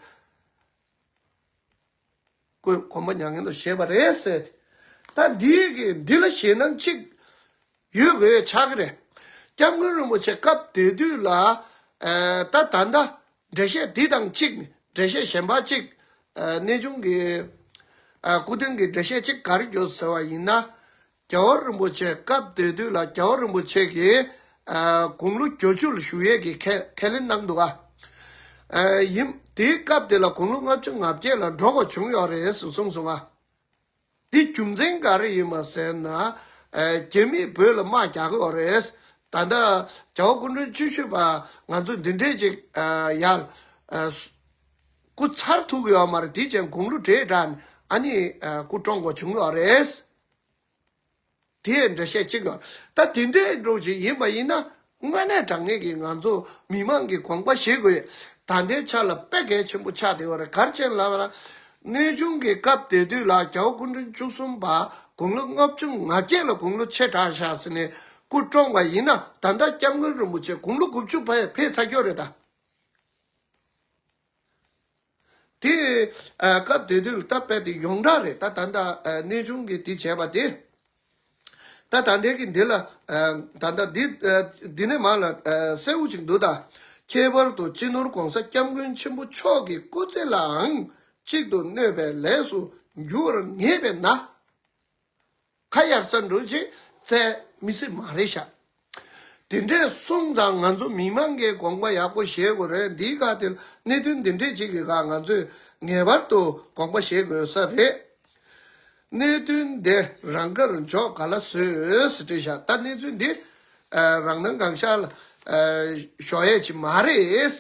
ཀུན་གོམ་པ་མྱ་ངན་དུ་བཞེས་པ་རེད་ཟེར། ད་འདིའི་གི་འདི་ལ་ཞེད་སྣང་གཅིག་ཡོད་དགོས་ཆགས་ཀྱི་རེད། སྐྱབས་མགོན་རིན་པོ་ཆེ་སྐབས་དེ་དུས་ལ་ཨ། ད་ད་ལྟ་འགྲེལ་བཤད་འདི་དང་གཅིག་ནས་འགྲེལ་བཤད་གཞན་པ་གཅིག་ཨ། གནས་ཆུང་གི་ཨ། སྐུ་རྟེན་གྱི་འགྲེལ་བཤད་གཅིག་ག་རེ་རྒྱོབ་ཟེར་བ་ཡིན་ན། རྒྱལ་བ་རིན་པོ་ཆེ་སྐབས་དེ་དུས་ལ་རྒྱལ་བ་རིན་པོ་ཆེ་གིས་ཨ། དགུང་ལོ་བརྒྱད་ཅུ་ལ་བཞུགས་ཡས་ཀྱི་ཁས་ཁས་ལེན་གནང་འདུག་ག་ཨ། ཡིན་དེའི་སྐབས་དེ་ལ་དགུང་ལོ་ལྔ་བཅུ་ང་བརྒྱད་ལ་འགྲོ་དགོས་བྱུང་ཡོད་རེད་ཟེར་གསུངས་སོང་ང་། འདི་རྒྱུ་མཚན་ག་རེ་ཡིན་པ་ཟེར་ན། ཨ། རྒྱ་མིས་བོད་ལ་དམག་རྒྱག་གི་ཡོད་རེད། ད་ལྟ་རྒྱལ་བ་སྐུ་ཕྲེང་བཅུ་བཞི་པ་ང་ཚོ་འདི་འདྲས་ཅིག་ཨ། ཡར་ཨ། སྐུ་ཚར་ཐུབ་ཀྱི་ཡོད་མ་རེད། དེ་ཅན་དགུང་ལོ་བགྲེས་དྲགས་ནས་ཨ་ནི་ཨ། སྐུ་བཀྲོངས་དགོས་བྱུང་ཡོད་རེད། དེ་འགྲེལ་བཤད་གཅིག་ཡོད། ད་དེ་འདྲའི་འགྲོ་ཅིག་ཡིན་པ་ཡིན་ན་དངོས་གནས་དྲང་གནས་ཀྱི་ང་ཚོ་མི་མང་གི་དགོངས་པ་བཞེས་དགོས། ད་ལྟའི་ཆ་ལ་དཔེ་གལ་ཆེན་པོ་ཆགས་བསྡད་ཡོད་རེད། ག་རེ་བྱས་ལབ་ན། གནས་ཆུང་གི་སྐབས་དེ་དུས་ལ་རྒྱལ་བ་སྐུ་ཕྲེང་བཅུ་གསུམ་པ་དགུང་ལོ་ལྔ་བཅུ་ང་བརྒྱད་ལ་དགུང་ལོ་ཆེ་དྲགས་བཞག་ཟེར་ནས་སྐུ་བཀྲོངས་པ་ཡིན་ན། ད་ལྟ་སྐྱབས་མགོན་རིན་པོ་ཆེ་དགུང་ལོ་དགུ་བཅུ་ཕེབས་ཕེབས་ཚར་གྱི་ཡོད་རེད་ད། དེ་ཨ། སྐབས་དེ་དུས་ལ་ད་དཔེ་དེ་ཡོངས་གྲགས་རེད། ད་ད་ལྟ་ཨ། གནས་ཆུང་གི་དེ་བྱས་པ་དེ། ད་ད་ལྟའི་གི་འདི་ལ་ཨ། ད་ལྟ་འདི་ཨ། འདི་ནས་མར་ལ་ཨ། གསལ་བོ་ཅིག་འདུག་ད། ཁྱད་པར་དུ་སྤྱི་ནོར་༸གོང་ས་༸སྐྱབས་མགོན་ཆེན་པོ་མཆོག་གི་སྐུ་ཚེ་ལའང་གཅིག་ཏུ་གནོད་པའི་ལས་སུ་འགྱུར་ངེས་པས་ན། ཁ་གཡར་ས་འགྲོ་ཅིག་བཙལ་མི་སྲིད་མ་རེད་ཤག་དེ་འདྲས་གསུངས་ཙང་ང་ཚོ་མི་མང་གིས་དགོངས་པ་ཡག་པོ་བཞེས་དགོས་རེད། འདིའི་སྒང་དེ་གནད་དོན་འདི་འདྲས་ཅིག་གི་སྒང་ང་ཚོས་ངེས་པར་དུ་དགོངས་པ་བཞེས་དགོས་ས་རེད། གནད་དོན་འདི་རང་དགར་འཇོག་ག་ལ་བཟོས་ཟེར་བྲིས་ཤག་ད་གནས་ཚུལ་འདི་ཨ། རང་སྣང་གང་ཤར་ལ་ཨ། ཞོག་ཡས་ཅིག་མ་རེད།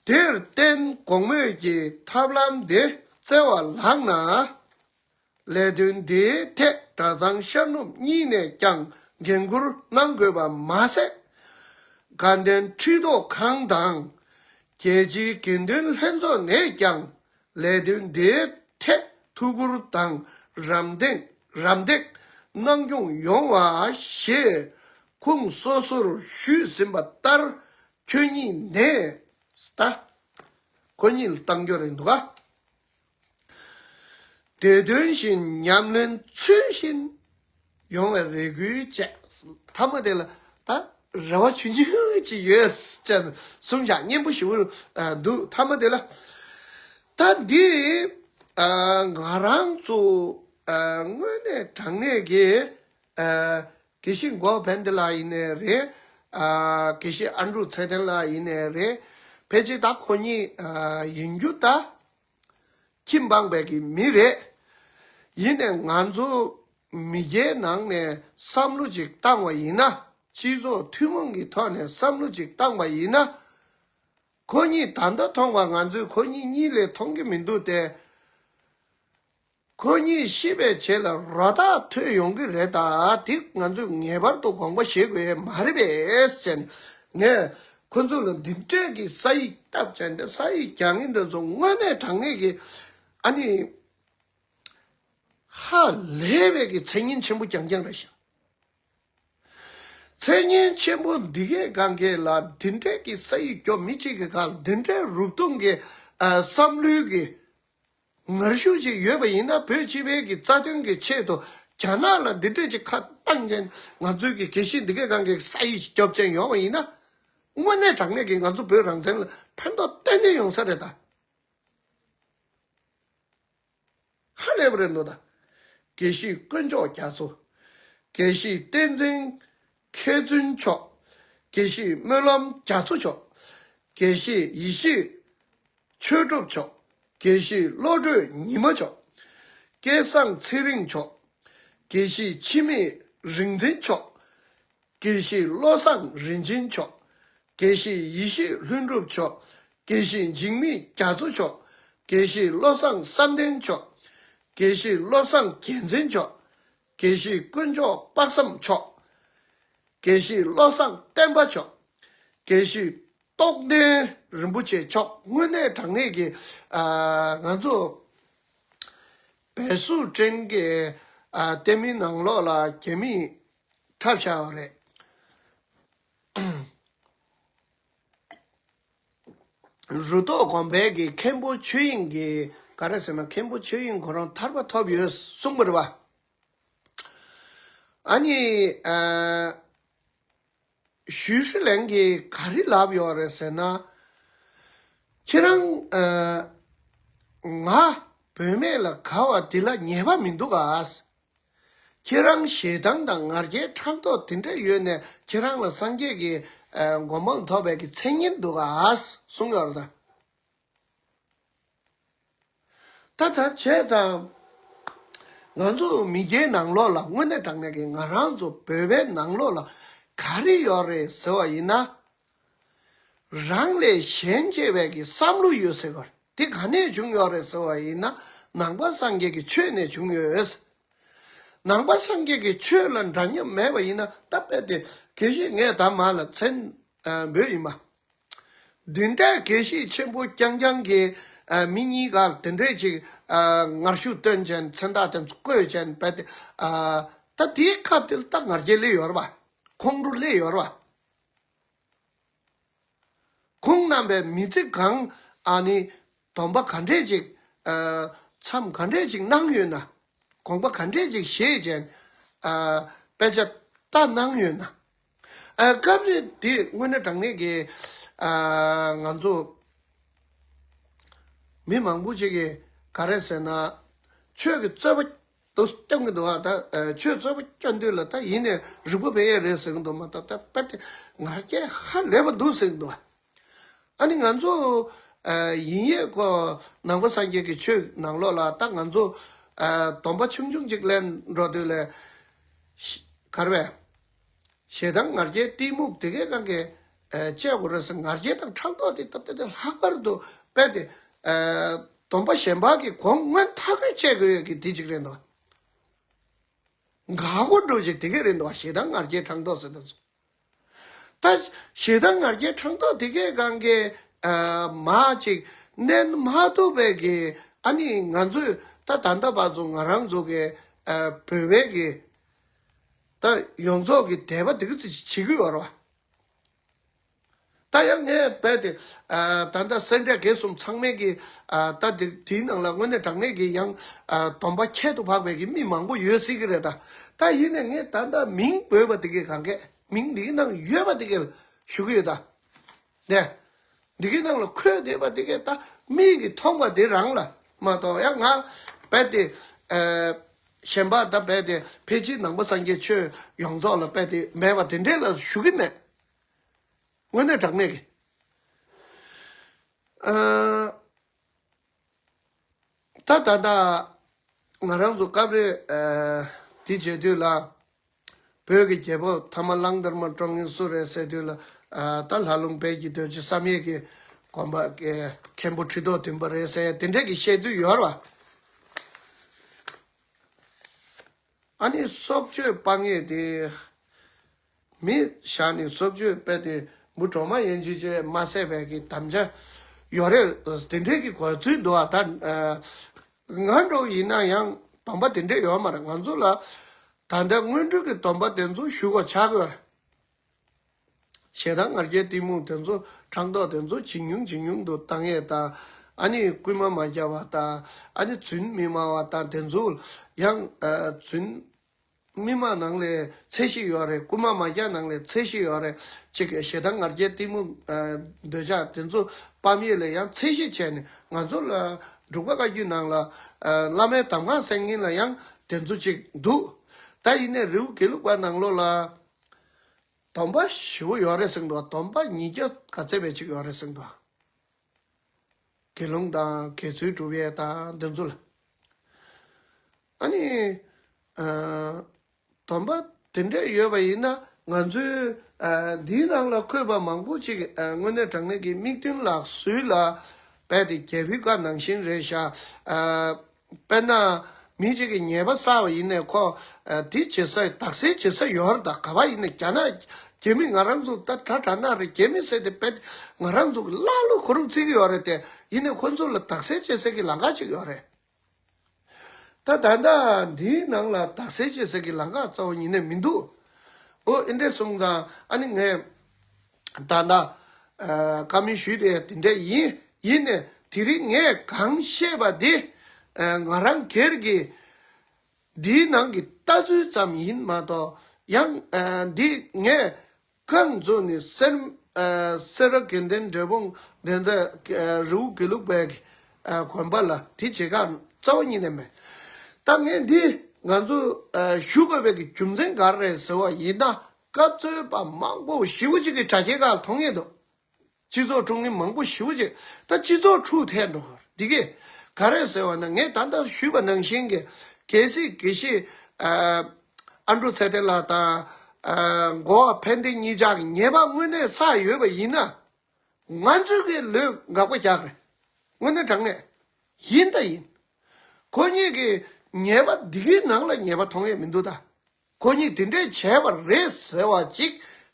དེར་བརྟེན་གོང་སྨོས་ཀྱི་ཐབས་ལམ་དེ་བཙལ་བ་ལགས་ན། ལས་དོན་འདིའི་ཐད་གྲྭ་ཚང་ཤར་ནུབ་གཉིས་ནས་ཀྱང་འགན་འཁུར་གནང་དགོས་པ་མ་ཟད། དགའ་ལྡན་ཁྲི་ཐོག་ཁང་དང་རྒྱལ་སྤྱིའི་དགེ་འདུན་ལྷན་ཚོགས་ནས་ཀྱང་ལས་དོན་འདིའི་ཐད་ཐུགས་ཁུར་དང་རམ་འདེགས་རམ་འདེགས་གནང་སྐྱོང་ཡོང་བ་ཞེས་ཁུངས་སོ་སོར་ཞུས་ཟིན་པ་ལྟར། ཁྱོད་ཉིད་ནས་ད་ཁོ་གཉིས་ལ་བཏང་རྒྱུ་རེད་འདུག་ག་དེ་དོན་བཞིན་ཉམས་ལེན་ཚུལ་བཞིན་ཡོང་བའི་རེ་སྐུལ་བཅས། མཐའ་མ་དེ་ལ་ད་རེ་བ་ཆུང་ཆུང་ཅིག་ཡོད་ཅེས་གསུངས་བཞག་སྙན་པོ་ཞེ་པོ་འདུག་མཐའ་མ་དེ་ལ་ད་འདི་ང་རང་ཚོ་དངོས་གནས་དྲང་གནས་ཀྱི་དགེ་བཤེས་འགོག་བན་དེ་ལ་ཡིན་ནའི་རེད། ཨ་དགེ་བཤེས་ཨ་འབྲུག་ཚེ་བརྟན་ལགས་ཡིན་ནའི་རེད། ཕལ་ཆེར་ད་ཁོ་གཉིས་ཨ་ཡིན་རྒྱུ་ད་ཁྱིམ་སྤངས་པའི་གི་མི་རེད། ཡིན་ནའི་ང་ཚོ་མི་སྒེར་ནང་ནས་བསམ་བློ་ཅིག་བཏང་བ་ཡིན་ན། སྤྱི་ཚོགས་ཐུན་མོང་གི་ཐོག་ནས་བསམ་བློ་ཅིག་བཏང་བ་ཡིན་ན། ཁོ་གཉིས་ད་ལྟ་མཐོང་བ་ང་ཚོས་ཁོ་གཉིས་གཉིད་ལས་མཐོང་གི་མི་འདུག་སྟེ། ཁོ་གཉིས་ཤི་བའི་རྗེས་ལ་རོ་བདག་ཐོན་ཡོང་གི་རེད། ད་དེ་ང་ཚོས་ངེས་པར་དུ་དགོངས་པ་བཞེས་དགོས་ཡས་མ་རེད་པས་ཟེར་ནས། ངས་ཁོ་ཚོ་ལ་འདི་འདྲས་ཀྱི་ས་ཡིག་བཏབ་བྱས་འདི་ས་ཡིག་རྒྱག་མཁན་འདི་ཚོ་དངོས་གནས་དྲང་གནས་ཀྱི་ཨ་ནི་ཧ་ལས་པའི་གི་མཚན་སྙན་ཆེན་པོ་རྐྱང་རྐྱང་རེད་ཤག་མཚན་སྙན་ཆེན་པོ་འདི་གའི་སྒང་གའི་ལ་འདི་འདྲས་ཀྱི་ས་ཡིག་སྐྱོབ་མི་གཅིག་གི་སྒང་འདི་འདྲས་རུབ་རྡུང་གི་ཨ་བསམ་བློའི་གི་ངར་ཤུགས་ཅིག་ཡོད་པ་ཡིན་ན། བོད་སྤྱི་པའི་གི་རྩ་དོན་གི་ཆེད་དུ་རྒྱ་ནག་ལ་འདི་འདྲས་ཅིག་ཁ་བཏང་ཅན། ང་ཚོའི་གི་དགེ་བཤེས་འདི་གའི་སྒང་གི་ས་ཡིག་སྐྱོབ་ཅན་ཡོང་བ་ཡིན་ན། དངོས་གནས་དྲང་གནས་ཀྱི་ང་ཚོ་བོད་རང་བཙན་ལ་ཕན་ཐོགས་ཏན་ཏན་ཡོང་ས་རེད་ད། ཧ་ལས་པ་རེད་འདུག་ད། དགེ་བཤེས་དཀོན་མཆོག་རྒྱ་མཚོ། དགེ་བཤེས་བསྟན་འཛིན་མཁས་བཙུན་མཆོག་དགེ་བཤེས་སྨོན་ལམ་རྒྱ་མཚོ་མཆོག་དགེ་བཤེས་ཡེ་ཤེས་ཆོས་གྲུབ་མཆོག་དགེ་བཤེས་བློ་གྲོས་ཉི་མ་མཆོག་སྐལ་བཟང་ཚེ་རིང་མཆོག་དགེ་བཤེས་འཆི་མེད་རིག་འཛིན་མཆོག་དགེ་བཤེས་བློ་བཟང་རིན་ཆེན་མཆོག་དགེ་བཤེས་ཡེ་ཤེས་ལྷུན་གྲུབ་མཆོག་དགེ་བཤེས་འཇིགས་མེད་རྒྱ་མཚོ་མཆོག་དགེ་བཤེས་བློ་བཟང་བསམ་གཏན་མཆོག་དགེ་བཤེས་བློ་བཟང་རྒྱལ་མཚན་མཆོག་དགེ་བཤེས་དཀོན་མཆོག་དཔག་བསམ་མཆོག་དགེ་བཤེས་བློ་བཟང་བསྟན་པ་མཆོག་དགེ་བཤེས་རྟོགས་ལྡན་རིན་པོ་ཆེ་མཆོག་དངོས་གནས་དྲང་གནས་ཀྱི་ཨ་ང་ཚོ་བལ་གཟུགས་ཅན་གྱི་ཨ་ལྟད་མོའི་ནང་ལོགས་ལ་རྒྱ་མིས་འཁྲབ་བཞག་པ་རེད། རུ་ཐོག་དགོན་པའི་གི་མཁན་པོ་ཆོས་དབྱིངས་ཀྱི་ག་རེ་ཟེར་ན། མཁན་པོ་ཆོས་དབྱིངས་ཁོ་རང་ཐར་པ་ཐོབ་ཡོད་གསུངས་པ་རེད་པ། ཨ་ནི་ཨ་ཞུས་ཧྲི་ལན་གྱིས་ག་རེ་ལབ་ཡོད་རེད་ཟེར་ན། ཁྱེད་རང་ཨ་ང་བུད་མེད་ལ་དགའ་བ་འདི་ལ་ཉེས་པ་མི་འདུག་ག་ཁྱེད་རང་ཞེ་སྡང་དང་ང་རྒྱལ་ཕྲག་དོག་དེ་འདྲ་ཡོད་ནས་ཁྱེད་རང་ལ་སངས་རྒྱས་ཀྱི་ཨ་གོ་འཕང་ཐོབ་པའི་གི་མཚན་སྙན་འདུག་ག་གསུངས་ཡོད་རེད་ད། ད་ད་བྱས་ཙང་ང་ཚོ་མི་སྐྱའི་ནང་ལོགས་ལ་དངོས་གནས་དྲང་གནས་ཀྱི་ང་རང་ཚོ་བོད་པའི་ནང་ལོགས་ལ་ག་རེ་ཡོད་རེད་ཟེར་བ་ཡིན་ན། རང་ལས་གཞན་གཅེས་པའི་གི་བསམ་བློ་ཡོད་ཟེར་བ་དེ་ག་ནས་བྱུང་ཡོད་རེད་ཟེར་བ་ཡིན་ན། ནང་པ་སངས་རྒྱས་ཀྱི་ཆོས་ནས་བྱུང་ཡོད། ནང་པ་སངས་རྒྱས་ཀྱི་ཆོས་ལ་འདྲ་མཉམ་མེད་པ་ཡིན་ན། ད་དཔེ་དེ་དགེ་བཤེས་ངས་ད་མ་ལ་མཚན་ཨ་འབོད་ཡིན་པ། འདི་འདྲའི་དགེ་བཤེས་ཆེན་པོ་རྐྱང་རྐྱང་གིས་ཨ་མི་གཉིས་ཀ་དེ་འདྲས་ཅིག་ཨ་ངར་ཤུགས་སྟོན་ཅན། མཚན་རྟགས་དེ་ཚོ་བཀོད་ཅན་བས་ཏེ། ཨ་ད་དེའི་སྐབས་དེ་ལ་ད་ང་རྒྱལ་སླེབས་ཡོད་རེད་པ། ཁོང་ཁྲོ་སླེབས་ཡོད་རེད་པ། ཁོང་རྣམ་པའི་མི་ཚེ་གང་ཨ་ནི་སྡོམ་པ་ག་འདྲས་ཅིག་ཨ་མཚམས་ག་འདྲས་ཅིག་གནང་ཡོད་ན། དགོངས་པ་ག་འདྲས་ཅིག་བཞེས་བྱས་ཨ་དཔེ་ཆ་ལྟ་གནང་ཡོད་ན། ཨ་སྐབས་རེ་དེ་དངོས་གནས་དྲང་གནས་ཀྱི་ཨ་ང་ཚོ་མི་མང་པོ་ཅིག་གིས་ག་རེ་ཟེར་ན། ཆོས་ཀྱི་རྩོད་པ་དུ་སྟོན་གྱི་འདུག་བ། ད་ཨ་ཆོས་རྩོད་པ་སྐྱོན་དུས་ལ་ད་ཡིན་ནས་རིག་པ་འཕེལ་ཡས་རེད་ཟེར་གྱི་འདུག་མ་གཏོགས། ད་དཔེ་དེ་ང་རྒྱལ་ཧ་ལས་པ་འདུག་ཟེར་གྱི་འདུག་བ། ཨ་ནི་ང་ཚོ་ཨ་ཡིན་ཡས་ཁོ་ནང་པ་སངས་རྒྱས་ཀྱི་ཆོས་ནང་ལོགས་ལ་ད་ང་ཚོ་ཨ་སྡོམ་པ་ཆུང་ཆུང་ཅིག་ལེན་འགྲོ་དུས་ལ་ག་རེ་བས། ཞེ་སྡང་ང་རྒྱལ་གཏི་མུག་དེ་གའི་སྒང་གས་ཨ་བཅད་དགོས་རེད་ཟེར། ང་རྒྱལ་དང་ཕྲག་དོག་དེ་ད་ལྟ་དེ་ལྷག་པར་དུ་དཔེ་དེ་ཨ་སྡོམ་པ་གཞན་པ་གི་གོང་སྔོན་ཐག་གིས་བཅད་དགོས་ཡོད་ཀྱི་དེ་ཅིག་རེད་འདུག་འགག་སྒོ་འགྲོ་ཅིག་དེ་གས་རེད་འདུག་བ། ཞེ་སྡང་ང་རྒྱལ་ཕྲག་དོག་ཟེར་དུས་སུ། ད་ཞེ་སྡང་ང་རྒྱལ་ཕྲག་དོག་དེ་གས་སྒང་གས་ཨ་མ་ཅིག་མནན་མ་ཐུབ་པའི་གི་ཨ་ནི་ང་ཚོས་ད་ད་ལྟ་བར་དུ་ང་རང་ཚོ་གི་ཨ་བོད་པའི་གི་ད་ཡོངས་རྫོགས་ཀྱི་དད་པ་དེ་ག་ཚོད་ཅིག་བྱེད་ཀྱི་ཡོད་རེད་བ། ད་ཡང་ངས་རྦད་དེ་ཨ་ད་ལྟ་སེ་འབྲས་དགེ་གསུམ་ཚང་མའི་གི་ཨ་ད་དེ་དེའི་ནང་ལ་དངོས་གནས་དྲང་གནས་ཀྱི་ཡང་ཨ་སྡོམ་པ་ཁྱད་དུ་འཕགས་པའི་གི་མི་མང་པོ་ཡོད་སྲིད་ཀྱི་རེད། ད་ད་ཡིན་ནས་ངས་ད་ལྟ་མིང་འབོད་པ་དེ་གའི་སྒང་གས། མིང་འདིའི་ནང་ཡོད་པ་དེ་གས་ཞུ་གི་ཡོད་ད། ནས་འདི་གའི་ནང་ལ་འཁོད་བསྡད་པ་དེ་གས་ད་མིག་གིས་མཐོང་བ་དེ་རང་ལ་མ་གཏོགས། ཡང་ང་རྦད་དེ་ཨ་གཞན་པ་ད་རྦད་དེ་ཕལ་ཆེར་ནང་པ་སངས་རྒྱས་ཆོས་ཡོངས་རྫོགས་ལ་རྦད་དེ་མེད་པ་དེ་འདྲས་ལ་ཞུ་གི་མེད། དངོས་གནས་དྲང་གནས་ཀྱི། ཨ། ད་ད་ད་ང་རང་ཚོ་སྐབས་རེ། ཨ། དེ་བྱེད་དུས་ལ། བོད་ཀྱི་རྒྱལ་པོ་ཐ་མ་གླང་དར་མ་བཀྲོངས་མཁན་སུ་རེད་ཟེར་དུས་ལ། ཨ། ད་ལྷ་ལུང་དཔལ་གྱི་རྡོ་རྗེ་བསམ་ཡས་ཀྱི་དགོན་པ་གི་མཁན་པོ་ཁྲི་ཐོག་བདུན་པ་རེད་ཟེར་དེ་འདྲས་ཀྱི་བཤད་ཚུལ་ཡོད་རེད་བ། ཨ་ནི་སྲོག་གཅོད་སྤང་ཡས་དེ། མི་བཞག་ནས་སྲོག་གཅོད་སྤེལ་ཏེ་འབུ་གྲོག་མ་ཡན་ཆད་ཅིག་མ་བསད་པའི་གི་དམ་བཅའ་ཡོད་རེད། དེ་འདྲས་ཀྱི་གོ་ཚུལ་འདུག་ཨ། ད་ང་འདྲ་ཡིན་ན་ཡང་སྡོམ་པ་དེ་འདྲས་ཡོད་མ་རེད། ང་ཚོ་ལ་ད་ལྟ་སྔོན་འགྲོ་གི་སྡོམ་པ་དེ་ཚོ་ཞུ་དགོས་ཆགས་ཀྱི་ཡོད་རེད། ཞེ་སྡང་ང་རྒྱལ་གཏི་མུག་དེ་ཚོ་ཕྲག་དོག་དེ་ཚོ་ཇེ་ཉུང་ཇེ་ཉུང་དུ་བཏང་ཡས་དང་། ཨ་ནི་སྐུལ་མ་མ་རྒྱག་པ་དང་། ཨ་ནི་རྫུན་མི་སྨྲ་བ་དང་དེ་ཚོ་ཡང་། ཨ། རྫུན་མི་སྨྲ་ནང་ལས་ཚད་གཞི་ཡོད་རེད། རྐུན་མ་མ་རྒྱག་ནང་ལས་ཚད་གཞི་ཡོད་རེད། གཅིག་ཞེ་སྡང་ང་རྒྱལ་གཏི་མུག་ཨ། འདོད་ཆགས་དེ་ཚོ་སྤམ་ཡས་ལ་ཡང་ཚད་གཞི་བྱས་ནས། ང་ཚོ་ལ་འབྲུག་པ་བཀའ་བརྒྱུད་ནང་ལ། ཨ། བླ་མའི་གདམས་ངག་གསན་མཁན་ལ་ཡང་དེ་ཚོ་གཅིག་འདུག་ད་ཡིན་ནའི་རི་བོ་དགེ་ལུགས་པ་ནང་ལོགས་ལ་སྡོམ་པ་ཞེ་པོ་ཡོད་རེད་གསུངས་འདུག་སྡོམ་པ་ཉིས་བརྒྱ་ག་ཚད་པའི་གཅིག་ཡོད་རེད་གསུངས་འདུག་དགེ་སློང་དང་དགེ་ཚུལ་སྒྲུབ་ཡས་དང་དེ་ཚོ་ལ། ཨ་ནི། ཨ། སྡོམ་པ་དེ་འདྲས་ཡོད་པ་ཡིན་ན་ང་ཚོའི། ཨ། འདིའི་ནང་ལ་འཁོད་པ་མང་པོ་ཅིག་ཨ། དངོས་གནས་དྲང་གནས་ཀྱི་དམིགས་དོན་ལ་ཟུར་ལ་རྦད་དེ་རྒྱལ་པོའི་བཀའ་ནང་བཞིན་རེད་ཤག་ཨ། དཔེར་ན། མི་གཅིག་གིས་ཉེས་པ་བསགས་པ་ཡིན་ནའི་ཁོ། ཨ། དེ་བྱེད་ས་དག་སེལ་བྱེད་ས་ཡོད་རེད། ད་ག་པ་ཡིན་ནའི་རྒྱ་ནག་རྒྱ་མི་ང་རང་ཚོ་ད་དྲ་དྲ་ནག་རེད། རྒྱ་མི་ཟེར་དེ་དཔེ་ང་རང་ཚོ་གི་ཀླ་ཀློ་ཁོ་རང་བརྩི་གི་ཡོད་རེད་དེ། ཡིན་ནའི་ཁོ་ཚོ་ལ་དག་སེལ་བྱེད་ས་གི་ལམ་ཁ་ཅིག་ཡོད་རེད། ད་ད་ལྟ་འདིའི་ནང་ལ་དག་སེལ་བྱེད་ས་གི་ལམ་ཁ་རྩ་བ་ཉིད་ནས་མི་འདུག་ཨོ། ཨེ་འདྲས་སོང་ཙང་ཨ་ནི་ངས་ད་ལྟ། ཨ། བཀའ་མོལ་ཞུས་དེ་དེ་འདྲས་ཡིན། ཡིན་ནའི་དེ་རིང་ངས་གང་བཤད་པ་དེ། ཨ། ང་རང་སྒེར་གྱི་འདིའི་ནང་གི་ལྟ་ཚུལ་ཙམ་ཡིན་མ་གཏོགས། ཡང་། ཨ། འདི་ངས་རྐང་བཙུགས་ནས་སེར། ཨ། སེ་ར་དགེ་ལྡན་འབྲས་སྤུངས་དེ་འདྲ། ཨ། རི་བོ་དགེ་ལུགས་པའི་གི། ཨ། དགོན་པ་ལ་དེ་བྱེད་ག་རྩ་བ་ཉིད་ནས་མེད། ད་ངས་འདི་ང་ཚོ། ཨ། ཞུ་དགོས་པའི་གི་རྒྱུ་མཚན་ག་རེ་རེད་ཟེར་བ་ཡིན་ན། སྐབས་འཚོལ་པ་མང་པོ་ཞེ་པོ་ཅིག་གི་དྲ་རྒྱའི་ཁག་མཐོང་ཡས་འདུག་སྤྱི་ཚོགས་དཀྲུག་མཁན་མང་པོ་ཞེ་པོ་ཅིག་ད་སྤྱི་ཚོགས་འཁྲུག་ཐལ་འགྲོ་གི་རེད། འདི་གས་ག་རེ་ཟེར་བ་ན། ངས་ད་ལྟ་ཞུས་པ་ནང་བཞིན་གྱི་གལ་སྲིད་དགེ་བཤེས། ཨ། ཨ་འབྲུག་ཚེ་བརྟན་ལགས་དང་། ཨ། འགོ་བ་ཕན་བདེ་གཉིས་ཆ་གི་ཉེས་པ་དངོས་གནས་བསགས་ཡོད་པ་ཡིན་ན། ང་ཚོས་གི་ལོས་དགག་པ་རྒྱག་རེད། དངོས་གནས་དྲང་གནས་ཡིན་ད་ཡིན། ཁོ་གཉིས་ཀྱི་ཉེས་པ་འདི་གའི་ནང་ལ་ཉེས་པ་མཐོང་ཡས་མི་འདུག་ད། ཁོ་གཉིས་དེ་འདྲས་བྱས་པ་རེད་ཟེར་བ་ཅིག་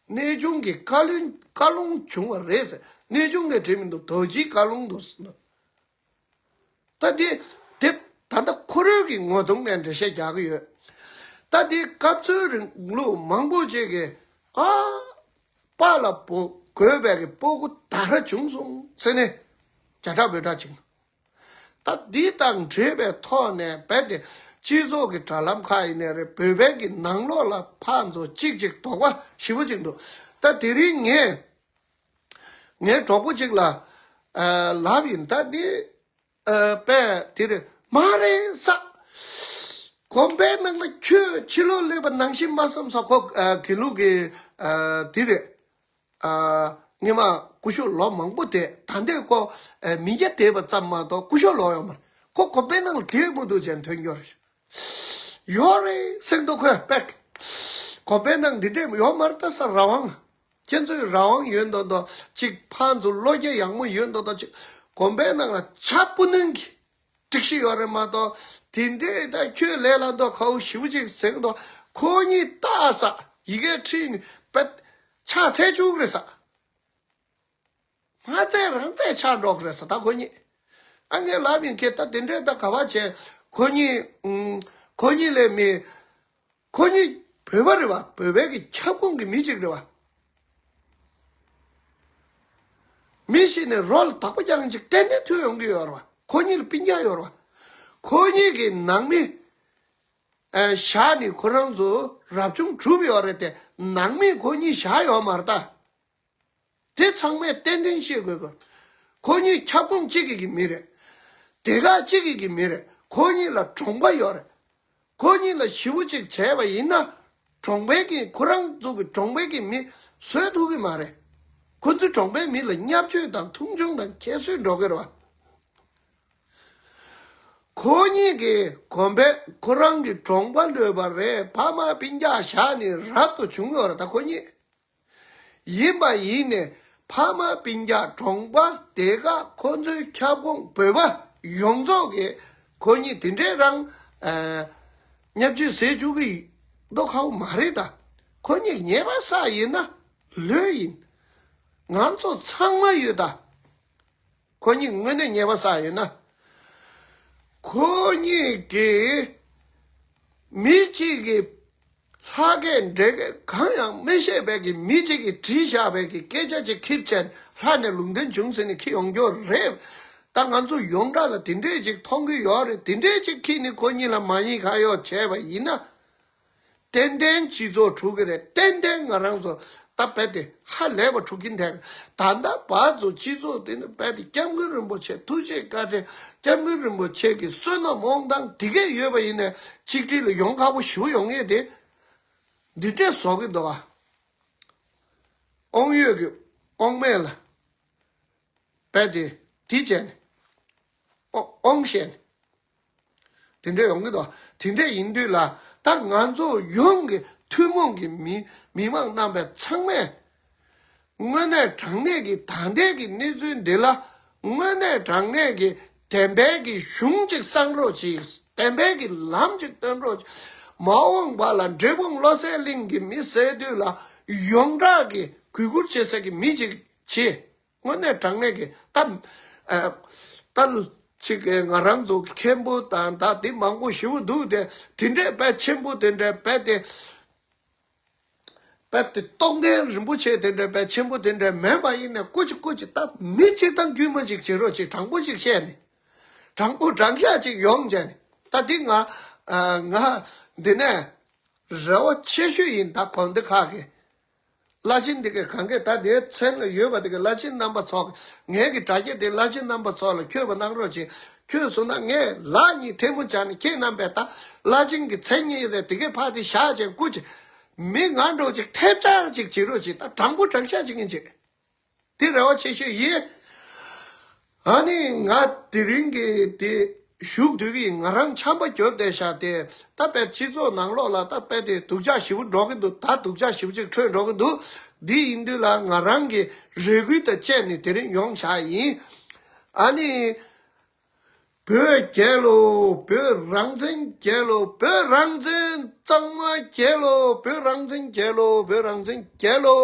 གནས་ཆུང་གི་བཀའ་བློན། བཀའ་ལུང་བྱུང་བ་རེད་ཟེར། གནས་ཆུང་ལས་བྲིས་མི་འདུག་རྡོ་རྗེའི་བཀའ་ལུང་འདུག་ཟེར་འདུག་ད་འདི་དེ་ད་ལྟ་ཁོ་རང་གི་ངོ་གདོང་ནས་འགྲེལ་བཤད་རྒྱག་གི་ཡོད། ད་འདི་སྐབས་འཚོལ་རིང་ལུགས་མང་པོ་ཅིག་གིས། ཨ། པཱ་ལགས་བོ་དགོས་པའི་གི་སྤོ་གོ་ད་ར་བྱུང་སོང་ཟེར་ནས་རྒྱ་གྲགས་བོད་གྲགས་བྱུང་། ད་འདི་དང་འབྲེལ་བའི་ཐོག་ནས་རྦད་དེ་སྤྱི་ཚོགས་ཀྱི་དྲ་ལམ་ཁག་ཡིན་ནའི་རེད། བོད་པའི་གི་ནང་ལོགས་ལ་ཕར་ཚུར་གཅིག་གཅིག་དོགས་པ་ཞེ་པོ་ཅིག་འདུག་ད་དེ་རིང་ངས་ངའི་གྲོགས་པོ་ཅིག་ལ། ཨ། ལབ་ཡིན། ད་འདི། ཨ། དཔེ་དེ་རེད་མ་རེད་ས། དགོན་པའི་ནང་ལ་ཁྱོད་ཕྱི་ལོགས་སླེབས་པ་ནང་བཞིན་མ་བསམ་ས། ཁོ། ཨ། དགེ་ལུགས་ཀྱི། ཨ། དེ་རེད། ཨ། སྔོན་མ་སྐུ་གཞོགས་ལོ་མང་པོ་བསྡད། ད་ལྟའི་ཁོ། ཨ། མི་སྐྱ་བསྡད་པ་ཙམ་མ་གཏོགས་སྐུ་གཞོགས་ལོ་ཡོད་མ་རེད། ཁོ་དགོན་པའི་ནང་ལ་བསྡད་མི་འདུག་ཅེས་ཐོན་རྒྱུ་རེད། ཡོད་རེད་གསུངས་འདུག་ཁོས་དཔེ། དགོན་པའི་ནང་འདི་འདྲས་ཡོད་མ་རེད་ད་ས། རང་དབང་། ཁྱེད་ཚོས་རང་དབང་ཡོད་མདོག་མདོག་ཅིག་ཕར་ཚུར་བློ་རྒྱ་ཡག་མོ་ཡོད་མདོག་མདོག་ཅིག་དགོན་པའི་ནང་ལ་ཕྱག་སྤུ་ནུས་ཀྱི་སྒྲིག་གཞི་ཡོད་རེད་མ་གཏོགས། དེ་འདྲས་ད་ཁྱོད་ལས་སླ་མདོག་ཁ་པོ་ཞེ་པོ་ཅིག་ཟེར་གི་འདུག་ཁོ་གཉིས་ལྟ་ས་ཡི་གེ་ཁྲིད་ནས་པད་ཕྱག་འཚལ་བཅུག་གི་རེད་ས། མ་བཙལ་རང་བཙལ་ཆགས་འགྲོ་གི་རེད་ས། ད་ཁོ་གཉིས། ཨ། ངས་ལབ་ཡིན། ཁྱེད་ད་དེ་འདྲས་ད་ག་པར་བྱས། ཁོ་གཉིས། ཨུམ། ཁོ་གཉིས་ལས་མི། ཁོ་གཉིས་བོད་པ་རེད་བ། བོད་པའི་གི་ཁྱབ་ཁོངས་ཀྱི་མི་ཅིག་རེད་བ། མི་ཞིག་ནས་རོ་ལ་བདག་པོ་རྐྱང་ཅིག་ཏན་ཏན་ཐོན་ཡོང་གི་ཡོད་རེད་བ། ཁོ་གཉིས་ལ་སྤུན་ཀྱག་ཡོད་རེད་བ། ཁོ་གཉིས་ཀྱི་ནང་མི། ཨ། བཞག་ནས་ཁོ་རང་ཚོ་རབ་བྱུང་གྲུབ་ཡོད་རེད་དེ། ནང་མི་ཁོ་གཉིས་བཞག་ཡོད་མ་རེད་ད། དེ་ཚང་མས་ཏན་ཏན་ཤེས་དགོས་གི། ཁོ་གཉིས་ཁྱབ་ཁོངས་གཅིག་གི་གི་མི་རེད། སྡེ་ཁག་གཅིག་གི་གི་མི་རེད། ཁོ་གཉིས་ལ་གྲོང་པ་ཡོད་རེད། ཁོ་གཉིས་ལ་ཞེ་པོ་ཅིག་བྱས་པ་ཡིན་ན། གྲོང་པའི་གི་ཁོ་རང་ཚོ་གི་གྲོང་པའི་གི་མི་བཟོད་ཐུབ་གི་མ་རེད། ཁོ་ཚོའི་གྲོང་པའི་མི་ལ་བརྙས་བཅོས་དང་མཐོང་ཆུང་དང་ཁྱད་གསོད་འགྲོ་གི་རེད་བ། ཁོ་གཉིས་ཀྱིས་གོམ་པས་ཁོ་རང་གི་གྲོང་པ་ལུས་པ་རེད། ཕ་མ་སྤུན་ཀྱག་བཞག་ནས་རབ་ཏུ་བྱུང་ཡོད་རེད་ད་ཁོ་གཉིས། ཡིན་པ་ཡིན་ནས་ཕ་མ་སྤུན་ཀྱག་གྲོང་པ་དེ་ག་ཁོ་ཚོའི་ཁྱབ་ཁོངས་བོད་པ་ཡོངས་རྫོགས་ཀྱིས་ཁོ་གཉིས་དེ་འདྲའི་རང་ཨ་བརྙས་བཅོས་བཟོས་བཅུག་གི་མདོག་ཁ་པོ་མ་རེད་ད། ཁོ་གཉིས་ཉེས་པ་བསགས་ཡིན་ན་ལོས་ཡིན། ང་ཚོ་ཚང་མ་ཡོད་ད། ཁོ་གཉིས་དངོས་གནས་ཉེས་པ་བསགས་ཡོད་ན། ཁོ་གཉིས་ཀྱིས་མི་གཅིག་གི་ལྷག་སྐད་འདྲེ་སྐད་གང་ཡང་མི་ཤེས་པའི་གི་མི་གཅིག་གིས་བྲིས་བཞག་པའི་གི་སྐད་ཆ་ཅིག་ཁྱེར་བྱས་ལྷ་ནས་ལུང་བསྟན་བྱུང་ཟེར་ནས་ཁྱེར་ཡོང་རྒྱུ་རེད། ད་ང་ཚོ་ཡོངས་གྲགས་ལ་དེ་འདྲས་ཅིག་མཐོང་གི་ཡོད་རེད། དེ་འདྲས་ཅིག་ཁྱེར་ནས་ཁོ་གཉིས་ལ་མ་ཡིན་ཁ་གཡོག་བྱས་པ་ཡིན་ན། ཏན་ཏན་སྤྱི་ཚོགས་འཁྲུག་གི་རེད། ཏན་ཏན་ང་རང་ཚོ་ད་རྦད་དེ་ཧ་ལས་པ་འཁྲུག་གིན་བསྡད། ད་ལྟ་བར་དུ་སྤྱི་ཚོགས་དེ་ནི་རྦད་དེ་སྐྱབས་མགོན་རིན་པོ་ཆེ་ཐུགས་རྗེ་བཀའ་དྲིན། སྐྱབས་མགོན་རིན་པོ་ཆེ་གི་བསོད་ནམས་དབང་ཐང་དེ་གས་ཡོད་པ་ཡིན་ནའི་གཅིག་སྒྲིལ་ལ་ཡོང་ཁག་པོ་ཞེ་པོ་ཡོང་ངེས་དེ། འདི་འདྲས་བཟོ་གི་འདུག་ཨ། དབང་ཡོད་ཀྱི་དབང་མེད་ལ། རྦད་དེ་དེ་བྱས་ནས་ཨོ་ཨོང་བཤད་ནས་དེ་འདྲ་ཡོང་གི་འདུག་དེ་འདྲ་ཡིན་དུས་ལ་ད་ང་ཚོ་ཡོངས་ཀྱི་ཐུན་མོང་གི་མི་མི་མང་རྣམ་པ་ཚང་མས་དངོས་གནས་དྲང་གནས་ཀྱི་ད་ལྟའི་གི་གནས་ཚུལ་འདི་ལ་དངོས་གནས་དྲང་གནས་ཀྱི་བདེན་པའི་གི་གཞུང་ཅིག་གསང་རོགས་གྱིས། བདེན་པའི་གི་ལམ་ཅིག་སྟོན་རོགས་གྱིས། མ་འོངས་པ་ལ་འབྲས་སྤུངས་བློ་གསལ་གླིང་གི་མི་ཟེར་དུས་ལ་ཡོངས་གྲགས་ཀྱི་གུས་བཀུར་བྱེད་ས་གི་མི་ཅིག་བྱེད། དངོས་གནས་དྲང་གནས་ཀྱི་ད་ཨ་ད་ཅིག་ང་རང་ཚོ་མཁན་པོ་དང་ད་དེ་མང་པོ་ཞེ་པོ་འདུག་དེ་དེ་འདྲས་དཔེ་ཆེན་པོ་དེ་འདྲས་དཔེ་དེ་དཔེ་དེ་རྟོགས་ལྡན་རིན་པོ་ཆེ་དེ་འདྲས་དཔེ་ཆེན་པོ་དེ་འདྲས་མིན་པ་ཡིན་ནས་སྐུ་མཁྱེན་སྐུ་མཁྱེན་ད་མི་གཅིག་དང་དཀྱུས་མ་གཅིག་བྱེད་རོགས་གཅིག་དྲང་པོ་གཅིག་བཤད་ནས་དྲང་པོ་དྲང་བཞག་གཅིག་ཡོང་བྱས་ནས་ད་དེ་ང་ང་འདི་ནས་རེ་བ་ཆེ་ཤོས་ཡིན། ད་གོང་དེ་ཁག་གི་བླ་ཆེན་འདི་གའི་གང་གས་ད་དེའི་མཚན་ལ་ཡོད་པ་དེ་གའི་བླ་ཆེན་རྣམ་པ་ཚོ་ངེད་ཀྱི་དྲ་རྒྱ་དེ་བླ་ཆེན་རྣམ་པ་ཚོ་ལ་འཁྱོད་པ་གནང་རོགས་གྱིས། འཁྱོད་སོང་ན་ངས་ལག་གཉིས་ཐལ་མོ་སྦྱར་ནས་ཁྱེད་རྣམ་པས་ད་བླ་ཆེན་གྱི་མཚན་ཉིད་རེད་དེ་གའི་ཕར་དེ་བཞག་བྱས་སྐུ་མཁྱེན་མི་ང་འདྲ་ཅིག་ཐེབས་ཆག་ཅིག་བྱེད་རོགས་གྱིས། ད་དྲང་པོ་དྲང་བཞག་ཅིག་ཡིན་ཅིག་དེ་རེ་བ་ཆེ་ཤོས་ཡིན། ཨ་ནི་ང་དེ་རིང་གི་དེ་བཞུགས་སྡོད་ཀྱི་ཡིན། ང་རང་ཆམ་པ་རྒྱོབ་བསྡད་ཤག་དེ་ད་དཔེ་སྤྱི་ཚོགས་ནང་ལོགས་ལ་ད་དཔེ་དེ་སྡུག་ཅག་ཞེ་པོ་འགྲོ་གི་འདུག་ད་སྡུག་ཅག་ཞེ་པོ་ཅིག་འཕྲོད་འགྲོ་གི་འདུག་འདི་ཡིན་དུས་ལ་ང་རང་གི་རེ་སྐུལ་དང་བཅས་ནས་དེ་རིང་ཡོང་ཤག་ཡིན། ཨ་ནི། བོད་རྒྱལ་ལོ། བོད་རང་བཙན་རྒྱལ་ལོ། བོད་རང་བཙན་གཙང་མ་རྒྱལ་ལོ། བོད་རང་བཙན་རྒྱལ་ལོ། བོད་རང་བཙན་རྒྱལ་ལོ།